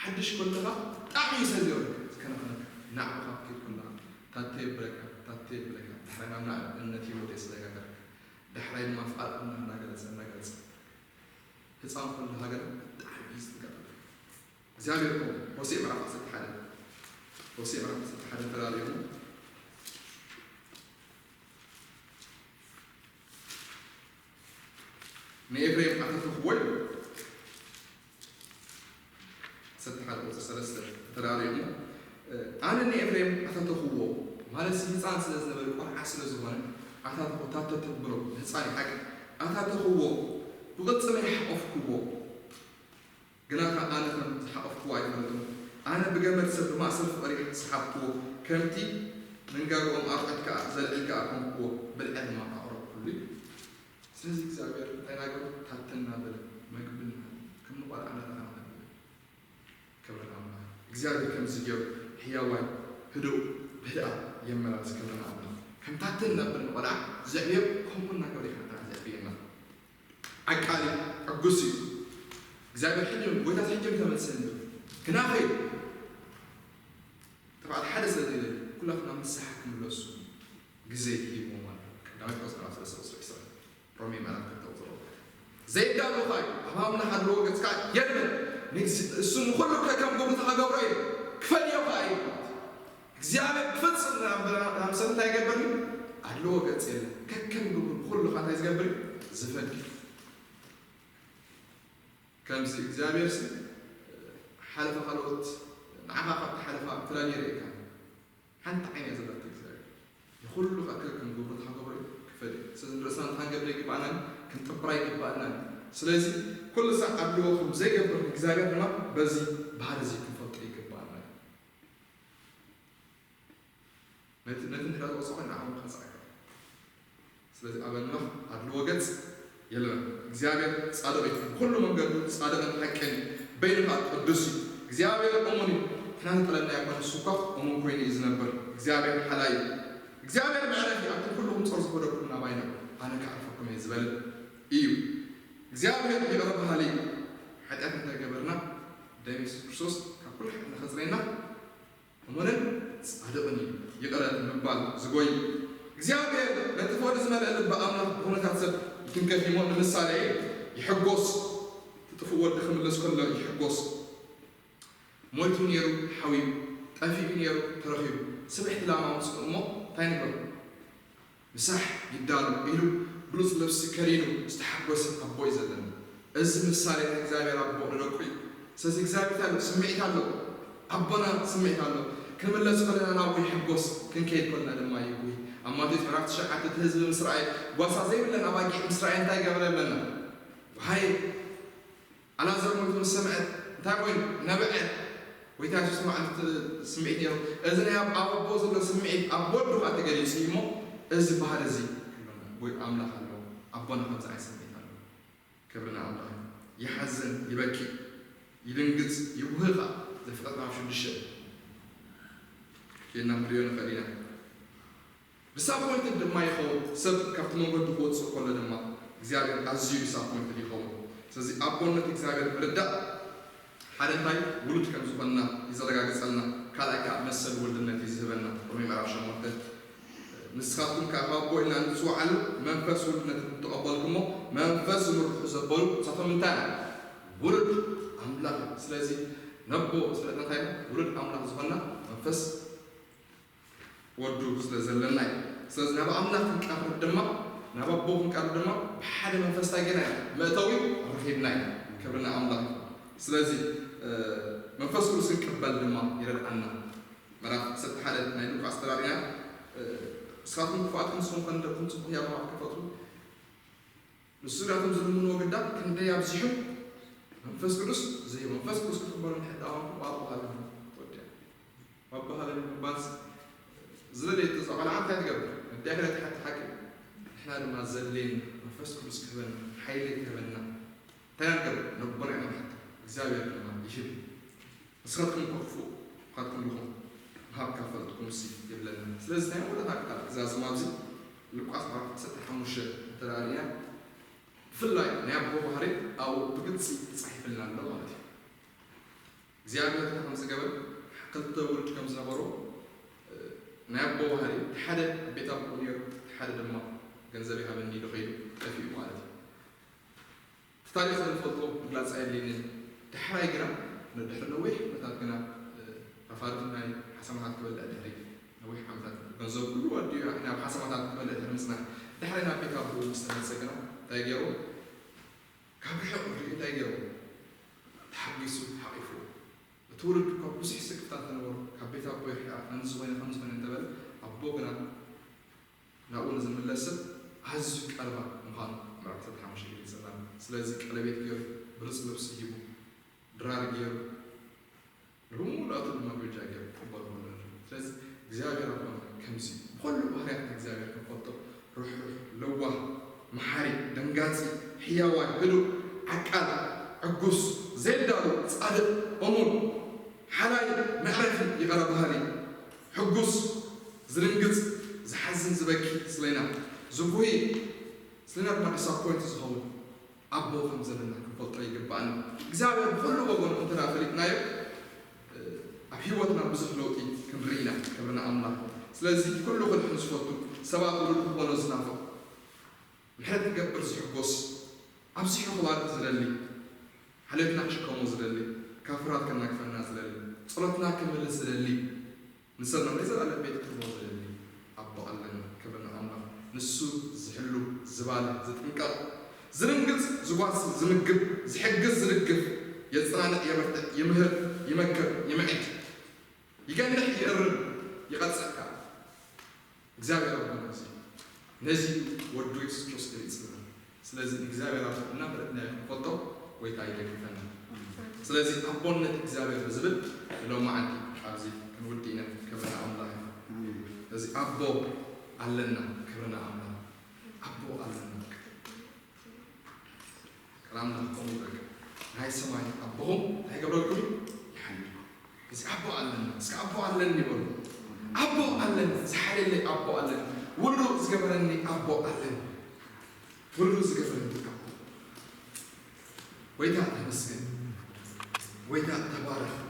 ሓድሽ ከለኻ ብጣዕሚ እዩ ሰብ ይረብሕ፣ ዝከናኸነካ። ናዕብኻ ክትከይድ ከለኻ፣ ታተ የብለካ፣ ታተ የብለካ። ዳሕራይ ናብ ናዕብነት ህይወት የስለጋገረካ። ዳሕራይ ድማ ፍቓድ ኣምላኽ እናገለጸ፣ እናገለጸ። ህፃን ከለኻ ግን ብጣዕሚ እዩ ዝጥንቀቐልካ። እግዚኣብሔር እኮ ሆሴዕ ምዕራፍ ዓሰርተ ሓደ፣ ሆሴዕ ምዕራፍ ዓሰርተ ሓደ ተራእዩ፣ ንኤፍሬም ኣተተኽዎ ኢሉ። ዓሰርተ ሓደ ቁጽሪ ሰለስተ ተራእዩ እሞ፣ ኣነ ንኤፍሬም ኣተተኽዎ፣ ማለት ህፃን ስለ ዝነበረ፣ ቆልዓ ስለ ዝኾነ፣ ኣታተኹ፣ ታተ ተብሎ፣ ህፃን እዩ፣ ሓቂ፣ ኣታተኽዎ፣ ብቕልጽመይ ሓቆፍክዎ። ግናኸ ኣነ ከም ዝሓቖፍክዎ ኣይፈለጡን። ኣነ ብገመድ ሰብ ብማእሰር ፍቕሪ ሰሓብክዎ፣ ከምቲ መንጋግኦም ኣርዑት ከኣ ዘልዕል ከኣ ኮንክዎ፣ ብልዐ ድማ ኣቕረብኩሉ እዩ። ስለዚ እግዚኣብሔር እንታይ እናገበረ? ታተ እናበለ፣ መግቢ እናሃበ፣ ከም ንቖልዓ እናተኸናኸነ። ክብሪ ንኣምላኽ። እግዚኣብሔር ከምዚ ገይሩ ሕያዋይ፣ ህዱእ፣ ብህድኣት የመላልስ። ክብሪ ንኣምላኽ። ከም ታተ እናበለ ንቖልዓ ዘዕብዮ፣ ከምኡ እናገበረ ኢና ንዓና ዘዕብየና። ዓቃሊ፣ ዕጉስ እዩ። እግዚኣብሔር ሕጂ፣ ጎይታ ሕጂ ተመልሰኒ። ግናኸ ጥፍኣት ሓደ ስለ ዘይደሊ፣ ኩላትና ንስሓ ክምለሱ ግዜ ሂብዎም ኣሎ። ቀዳማይ ጴጥሮስ ምዕራፍ ሰለስተ ቁጽሪ ዕስራ፣ ሮሜ ምዕራፍ ክልተ ቁጽሪ ኣርባዕተ። ዘይዳሎ ኸኣ እዩ፣ ኣብ ኣምላኽ ኣድልዎ ገጽ ከኣ የለን። ንግዚ-፣ እሱ ንኹሉ ከከም ግብሩ ተኸገብሮ እዩ፣ ክፈልዮ ከኣ እዩ። እግዚኣብሔር ብፍጹም ናብ፣ ናብ ሰብ እንታይ ይገብር እዩ? ኣድልዎ ገጽ የለን። ከከም ግብሩ ንኹሉ ኸኣ እንታይ ዝገብር እዩ? ዝፈዲ። ከምዚ እግዚኣብሔር ሲ ሓለፋ ካልኦት ንዓኻ ካብቲ ሓለፋ ፍላን የርእየካ። ሓንቲ ዓይኒ እያ ዘለካ እግዚኣብሔር። ንኹሉ ከኣ ከከም ግብሩ ተኸገብሮ እዩ፣ ክፈዲ። ስለዚ ንርእስና እንታይ ክንገብር ይግባኣና? ክንጥብራ ይግባኣና። ስለዚ ኩሉ ሰብ ኣድልዎ ከም ዘይገብር እግዚኣብሔር ድማ በዚ ባህሪ እዚ ክንፈልጦ ይግባኣና። ነቲ፣ ነቲ እንድሕር ዝወጾ ኮይኑ ንዓኹም ከንጽኣካ። ስለዚ ኣብ ኣምላኽ ኣድልዎ ገጽ የለን። እግዚኣብሔር ጻድቕ እዩ፣ ብኹሉ መንገዱ ጻድቕን ሓቅን እዩ፣ በይኑ ኸኣ ቅዱስ እዩ። እግዚኣብሔር እሙን እዩ፣ ንሕና ንጠለና ኣይኮነ፣ ንሱ እኳ እሙን ኮይኑ እዩ ዝነብር። እግዚኣብሔር ሓላይ እዩ። እግዚኣብሔር መዕረፊ ኣብቲ ኩሉ ቁንጽር ዝኸደኩም ናባይ ነው፣ ኣነ ክዓርፈኩም እየ ዝበለ እዩ። እግዚኣብሔር ይቕረ በሃሊ እዩ። ሓጢኣት እንተገበርና ደም የሱስ ክርስቶስ ካብ ኩሉ ሓጢኣትና ከጽርየና እሙንን ጻድቕን እዩ። ይቕረ ምባል ዝጎይ እግዚኣብሔር ነቲ ፍቕሪ ዝመልአ ልቢ ኣምላኽ ብኹነታት ሰብ ይትንከፍ እሞ ንምሳሌ ይሕጎስ። እቲ ጥፉእ ወዲ ክምለስ ከሎ ይሕጎስ። ሞይቱ ነይሩ ሓውዩ፣ ጠፊኡ ነይሩ ተረኺቡ። ስብሕቲ ላማ ኣምጽኡ እሞ እንታይ ንግበር? ምሳሕ ይዳሎ ኢሉ ብሉጽ ልብሲ ከዲኑ ዝተሓጎሰ ኣቦ እዩ ዘለና። እዚ ምሳሌ ናይ እግዚኣብሔር ኣቦ ንደቁ እዩ። ስለዚ እግዚኣብሔር እንታይ ኣሎ? ስምዒት ኣሎ። ኣቦና ስምዒት ኣሎ። ክንምለስ ከለና ናብኡ ይሕጎስ፣ ክንከይድ ከለና ድማ ይጉሂ። ኣብ ማቴዎስ ምዕራፍ ትሽዓተ እቲ ህዝቢ ምስ ረኣየ፣ ጓሳ ዘይብለን ኣባጊዕ ምስ ረኣየ እንታይ ገበረ ኣለና? ወሃየ ኣልዓዛር ሞይቱ ምስ ሰምዐ እንታይ ኮይኑ? ነብዐ። ጎይታ የሱስ መዓልቲ ስምዒት ነይሩ። እዚ ናይ ኣብ ኣቦ ዘሎ ስምዒት ኣብ ወዱ ኸኣ ተገሊጹ እዩ እሞ፣ እዚ ባህሪ እዚ ክህልወና። ወይ ኣምላኽ ኣለዎ። ኣቦና ከምዚ ዓይነት ስምዒት ኣለዎ። ክብሪ ንኣምላኽ እዩ። ይሓዝን፣ ይበኪ፣ ይድንግጽ፣ ይውህኻ። ዘፍጥረት ምዕራፍ ሽዱሽተ ኬድና ክንሪኦ ንኽእል ኢና። ዲስኣፖይንትድ ድማ ይኸውን። ሰብ ካብቲ መንገዱ ክወጽእ ከሎ ድማ እግዚኣብሔር ኣዝዩ ዲስኣፖይንትድ ይኸውን። ስለዚ ኣቦነት እግዚኣብሔር ምርዳእ ሓደ እንታይ ውሉድ ከም ዝኾንና እዩ ዘረጋግጸልና፣ ካልኣይ ከኣ መሰል ውልድነት እዩ ዝህበና። ሮሜ ምዕራፍ ሸሞንተ ንስኻትኩም ከኣ ካብ ኣቦ ኢልና እንጽውዓሉ መንፈስ ውልድነት እንተቐበልኩሞ መንፈስ ዝምርሑ ዘበሉ ንሳቶም እንታይ እዮም? ውሉድ ኣምላኽ እዮም። ስለዚ ነቦ ስለ እንታይ ውሉድ ኣምላኽ ዝኾንና መንፈስ ወዱ ስለ ዘለና እዩ። ስለዚ ናብ ኣምላኽ ክንቀርብ ድማ ናብ ኣቦ ክንቀርብ ድማ ብሓደ መንፈስ እንታይ ጌና ኢና መእተዊ ረኺብና ኢና። ክብሪ ንኣምላኽ ይኹን። ስለዚ መንፈስ ቅዱስ ክንቅበል ድማ ይረድኣና። ምዕራፍ ዓሰርተ ሓደ ናይ ሉቃስ ተራሪና ንስኻትኩም ክፉኣት ክንስኹም ከንደኩም ጽቡቕ ህያብ ክፈቱ ንሱ ናቶም ዝልምንዎ ግዳ ክንደይ ኣብዚሑ መንፈስ ቅዱስ ዘይህቦ። መንፈስ ቅዱስ ክትቕበሉ እንድሕር ደኣ ኮንኩም፣ "ኣቦ ሃበኒ ወዲ ሃበኒ ምባልስ ዝለለየ እዛ ቆልዓ እንታይ ትገብር? ነዲኣ ክለ ትሓቲ ሓቂ?" ንሕና ድማ ዘድልየና መንፈስ ቅዱስ ክህበና፣ ሓይሊ ክህበና እንታይ ንገብር? ነቦና ኢና ንሓቶ። እግዚኣብሔር ድማ ይህብ። ንስኻትኩም እኮ ክፉእ ምዃንኩም ዲኹም ምሃብ ካብ ፈለጥኩምሲ ይብለና። ስለዚ ናይ መወዳእታ ቃል እዛ ስም ኣብዚ ሉቃስ ምዕራፍ ዓሰርተ ሓሙሽተ እንተ ደኣ ርኢና፣ ብፍላይ ናይ ኣቦ ባህሪ ኣብኡ ብግልጺ ተጻሒፍልና ኣሎ ማለት እዩ። እግዚኣብሔር እንታይ ከም ዝገበር፣ ክልተ ውሉድ ከም ዝነበሮ፣ እ፣ ናይ ኣቦ ባህሪ፣ እቲ ሓደ ኣብ ቤት ኣቦኡ ነይሩ፣ እቲ ሓደ ድማ ገንዘብ ይሃበኒ ኢሉ ኸይዱ ጠፊኡ ማለት እዩ። እቲ ታሪኽ ስለ ንፈልጦ ምግላጽ ኣየድልየንን። ዳሕራይ ግና፣ ንድሕሪ ነዊሕ ዓመታት ግና፣ እ፣ ረፋዲ ናይ ሓሰማታት ክበልዕ ድሕሪ ነዊሕ ዓመታት፣ ገንዘቡ ኩሉ ኣዲኡ ናብ ሓሰማታት ክበልዕ ድሕሪ ምጽናሕ፣ ዳሕራይ ናብ ቤት ኣቦኡ ምስ ተመልሰ ግና እንታይ ገይሩ? ካብ ርሑቕ ንሪኡ እንታይ ገይሩ? ተሓጒሱ ሓቒፍዎ። እቲ ውሉድ እኳ ብዙሕ ስክፍታ እንተነበሮ፣ ካብ ቤት ኣቦይ ርሒቐ ከምዚ ኮይነ፣ ከምዚ ኮይነ እንተበለ፣ ኣቦ ግና ናብኡ ንዝምለስ ሰብ ኣዝዩ ቀረባ ምዃኑ ምዕራፍ ዓሰርተ ሓሙሽተ ይገልጸልና። ስለዚ ቀለቤት ገይሩ፣ ብሉጽ ልብሲ ሂቡ፣ ድራር ገይሩ፣ ንብምሉኣቱ ድማ ግምጃ ገይሩ ክቕበሎ ከሎ ንርኢ። ስለዚ እግዚኣብሔር ኣቦና ከምዚ እዩ። ብኹሉ ባህርያት እግዚኣብሔር ክንፈልጦ፣ ርሕሩሕ፣ ለዋህ፣ መሓሪ፣ ደንጋጺ፣ ሕያዋይ፣ ህዱእ፣ ዓቃል፣ ዕጉስ፣ ዘይዳሎ፣ ጻድቕ፣ እሙን፣ ሓላይ፣ መዕረፊ፣ ይቕረ በሃሊ፣ ሕጉስ፣ ዝድንግጽ፣ ዝሓዝን፣ ዝበኪ፣ ስለና ዝጉሂ፣ ስለና ድማ ዲስኣፖይንት ዝኸውን ኣቦ ከም ዘለና ክንፈልጦ ይግባእና። እግዚኣብሔር ብኹሉ ወገኑ እንተ ደኣ ፈሊጥናዮ፣ ኣብ ህይወትና ብዙሕ ለውጢ ክንርኢ ኢና። ክብሪ ንኣምላኽ። ስለዚ ኩሉ ክድሕን ዝፈቱ፣ ሰባት ውሉዱ ክኾኖ ዝናፍቕ፣ ምሕረት ክገብር ዝሕጎስ፣ ኣብዚሑ ክባርኽ ዝደሊ፣ ሓልዮትና ክሽከሞ ዝደሊ፣ ካብ ፍርሃት ከናግፈና ዝደሊ፣ ጸሎትና ክምልስ ዝደሊ፣ ንሰብና ናይ ዘላለም ቤት ክህቦ ዝደሊ ኣቦ ኣለና። ክብሪ ንኣምላኽ። ንሱ ዝሕሉ፣ ዝባልዕ፣ ዝጥንቀቕ፣ ዝድንግጽ፣ ዝጓሲ፣ ዝምግብ፣ ዝሕግዝ፣ ዝድግፍ፣ የጸናንዕ፣ የበርትዕ፣ ይምህር፣ ይመክር፣ ይምዕድ፣ ይገንሕ፣ ይእርም፣ ይቐጽዕ ከኣ። እግዚኣብሔር ኣቦና እዚ እዩ። ነዚ ወዱ የሱስ ክርስቶስ ገሊጽልና። ስለዚ ንእግዚኣብሔር ኣቦ እናፈለጥናዮ ክንፈልጦ ጐይታ ይደግፈና። ስለዚ ኣቦነት እግዚኣብሔር ዝብል ንሎማዓንቲ ኣብዚ ክንውድእ ኢና። ክብሪ ንኣምላኽ ይኹን። ኣሜን። ስለዚ ኣቦ ኣለና። ክብሪ ንኣምላኽ። ኣቦ ኣለና። ሰላም ንዓኹም ይበል። ናይ ሰማይ ኣቦኹም እንታይ ይገብረልኩም እዩ? ይሓልየልኩም። እዚ ኣቦ ኣለና፣ እስከ ኣቦ ኣለኒ በሉ። ኣቦ ኣለኒ፣ ዝሓልየለይ ኣቦ ኣለኒ። ውሉድ ዝገበረኒ ኣቦ ኣለኒ። ውሉድ ዝገበረኒ ኣቦ። ጎይታ ተመስገን። ጎይታ ተባረኽ።